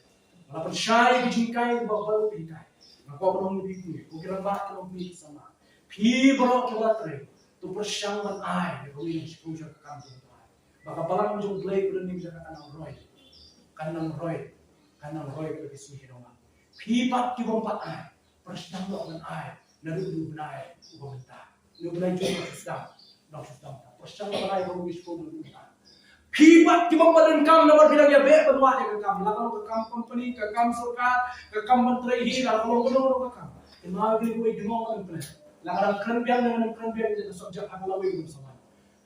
Nga la pynshai ïa ki jinghikai ba Baibl ka hikai. Nga kwah ban ong ïa phi kumne, ko ki rangbah, ki longkmie, ki samla, phi baroh kiba la trei, to pyrshang ban ai ïa kawei na ka shipor sha ka kam jong U Trai. Ba ka balang jong U Blei ba don ha ka kan nang roi. Kan nang roi. Kan nang roi ha ki sngi ki nongwan. Phi pat ki bym pat ai, pyrshang noh ban ai naduh u bnai uba mynta. Naduh u bnai Jun, nang shu sdang, nang shu sdang. Pyrshang noh ban ai ba u shipor naduh mynta. Phi pat ki bym pat donkam, namar phi dang ïa beh ban wad ïa ka kam, la ka long ka kam company, ka kam sorkar, ka kam ban trei hi, la ka long kano kano ka kam. Kynmaw ïa kane kawei, dang ong, ngan ym klet. La ka dang kren biang ne ngan kren biang, ka subject ha ka lawei ka bym sa wan.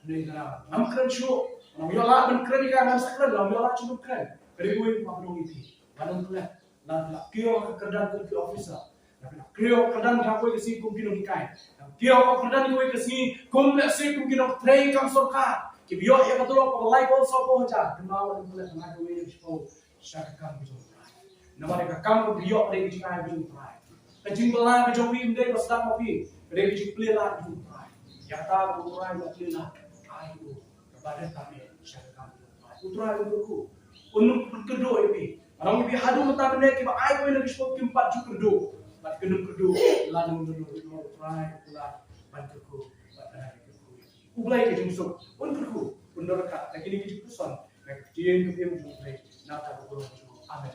Hynrei nga ngam kren shuh. Ngam ïoh lad ban kren ïa ka, ngam sa kren, ngam ïoh lad shuh ban kren. Kane kawei kaba nga ong ïa phi, ngan ym klet. Lada phi la kiew ha ka kyrdan kum ki officer, lada phi la kiew ha ka kyrdan kawei ka sngi kum ki nonghikai, lada phi la kiew ha ka kyrdan kawei ka sngi kum, lehse, kum ki nongtrei kam sorkar kiba ïoh ïa ka tulop kaba laiphew, sawphew hajar, kynmaw, ngan ym klet, ngan ai kawei na ka shipor sha ka kam ka jong U Trai. Namar ka kam kaba phi ïoh ka dei ka jingai ka jong U Trai. Ka jingbylla ka jong phi ym dei ba sdang ma phi, ka dei ka jingplie lad ka jong U Trai. Ïa kata ba U Trai u la plie lad, ai u kaba dei tam eh sha ka kam ka jong U Trai. U Trai un kyrkhu, un kyrkhu ïa phi. Ngan ong ïa phi, haduh mynta mynne kiba ai kawei na ka shipor kim pat ju kyrduh. Bad kin ym kyrduh lada ym don U Trai, U Trai uba ban kyrkhu, bad ban kyrkhu ïa phi. U Blei ka jingsuk un kyrkhu, un don ryngkat na kine ki jingpuson, na ka ktien ka jong U Blei, na kata ka burom jong U. Amen.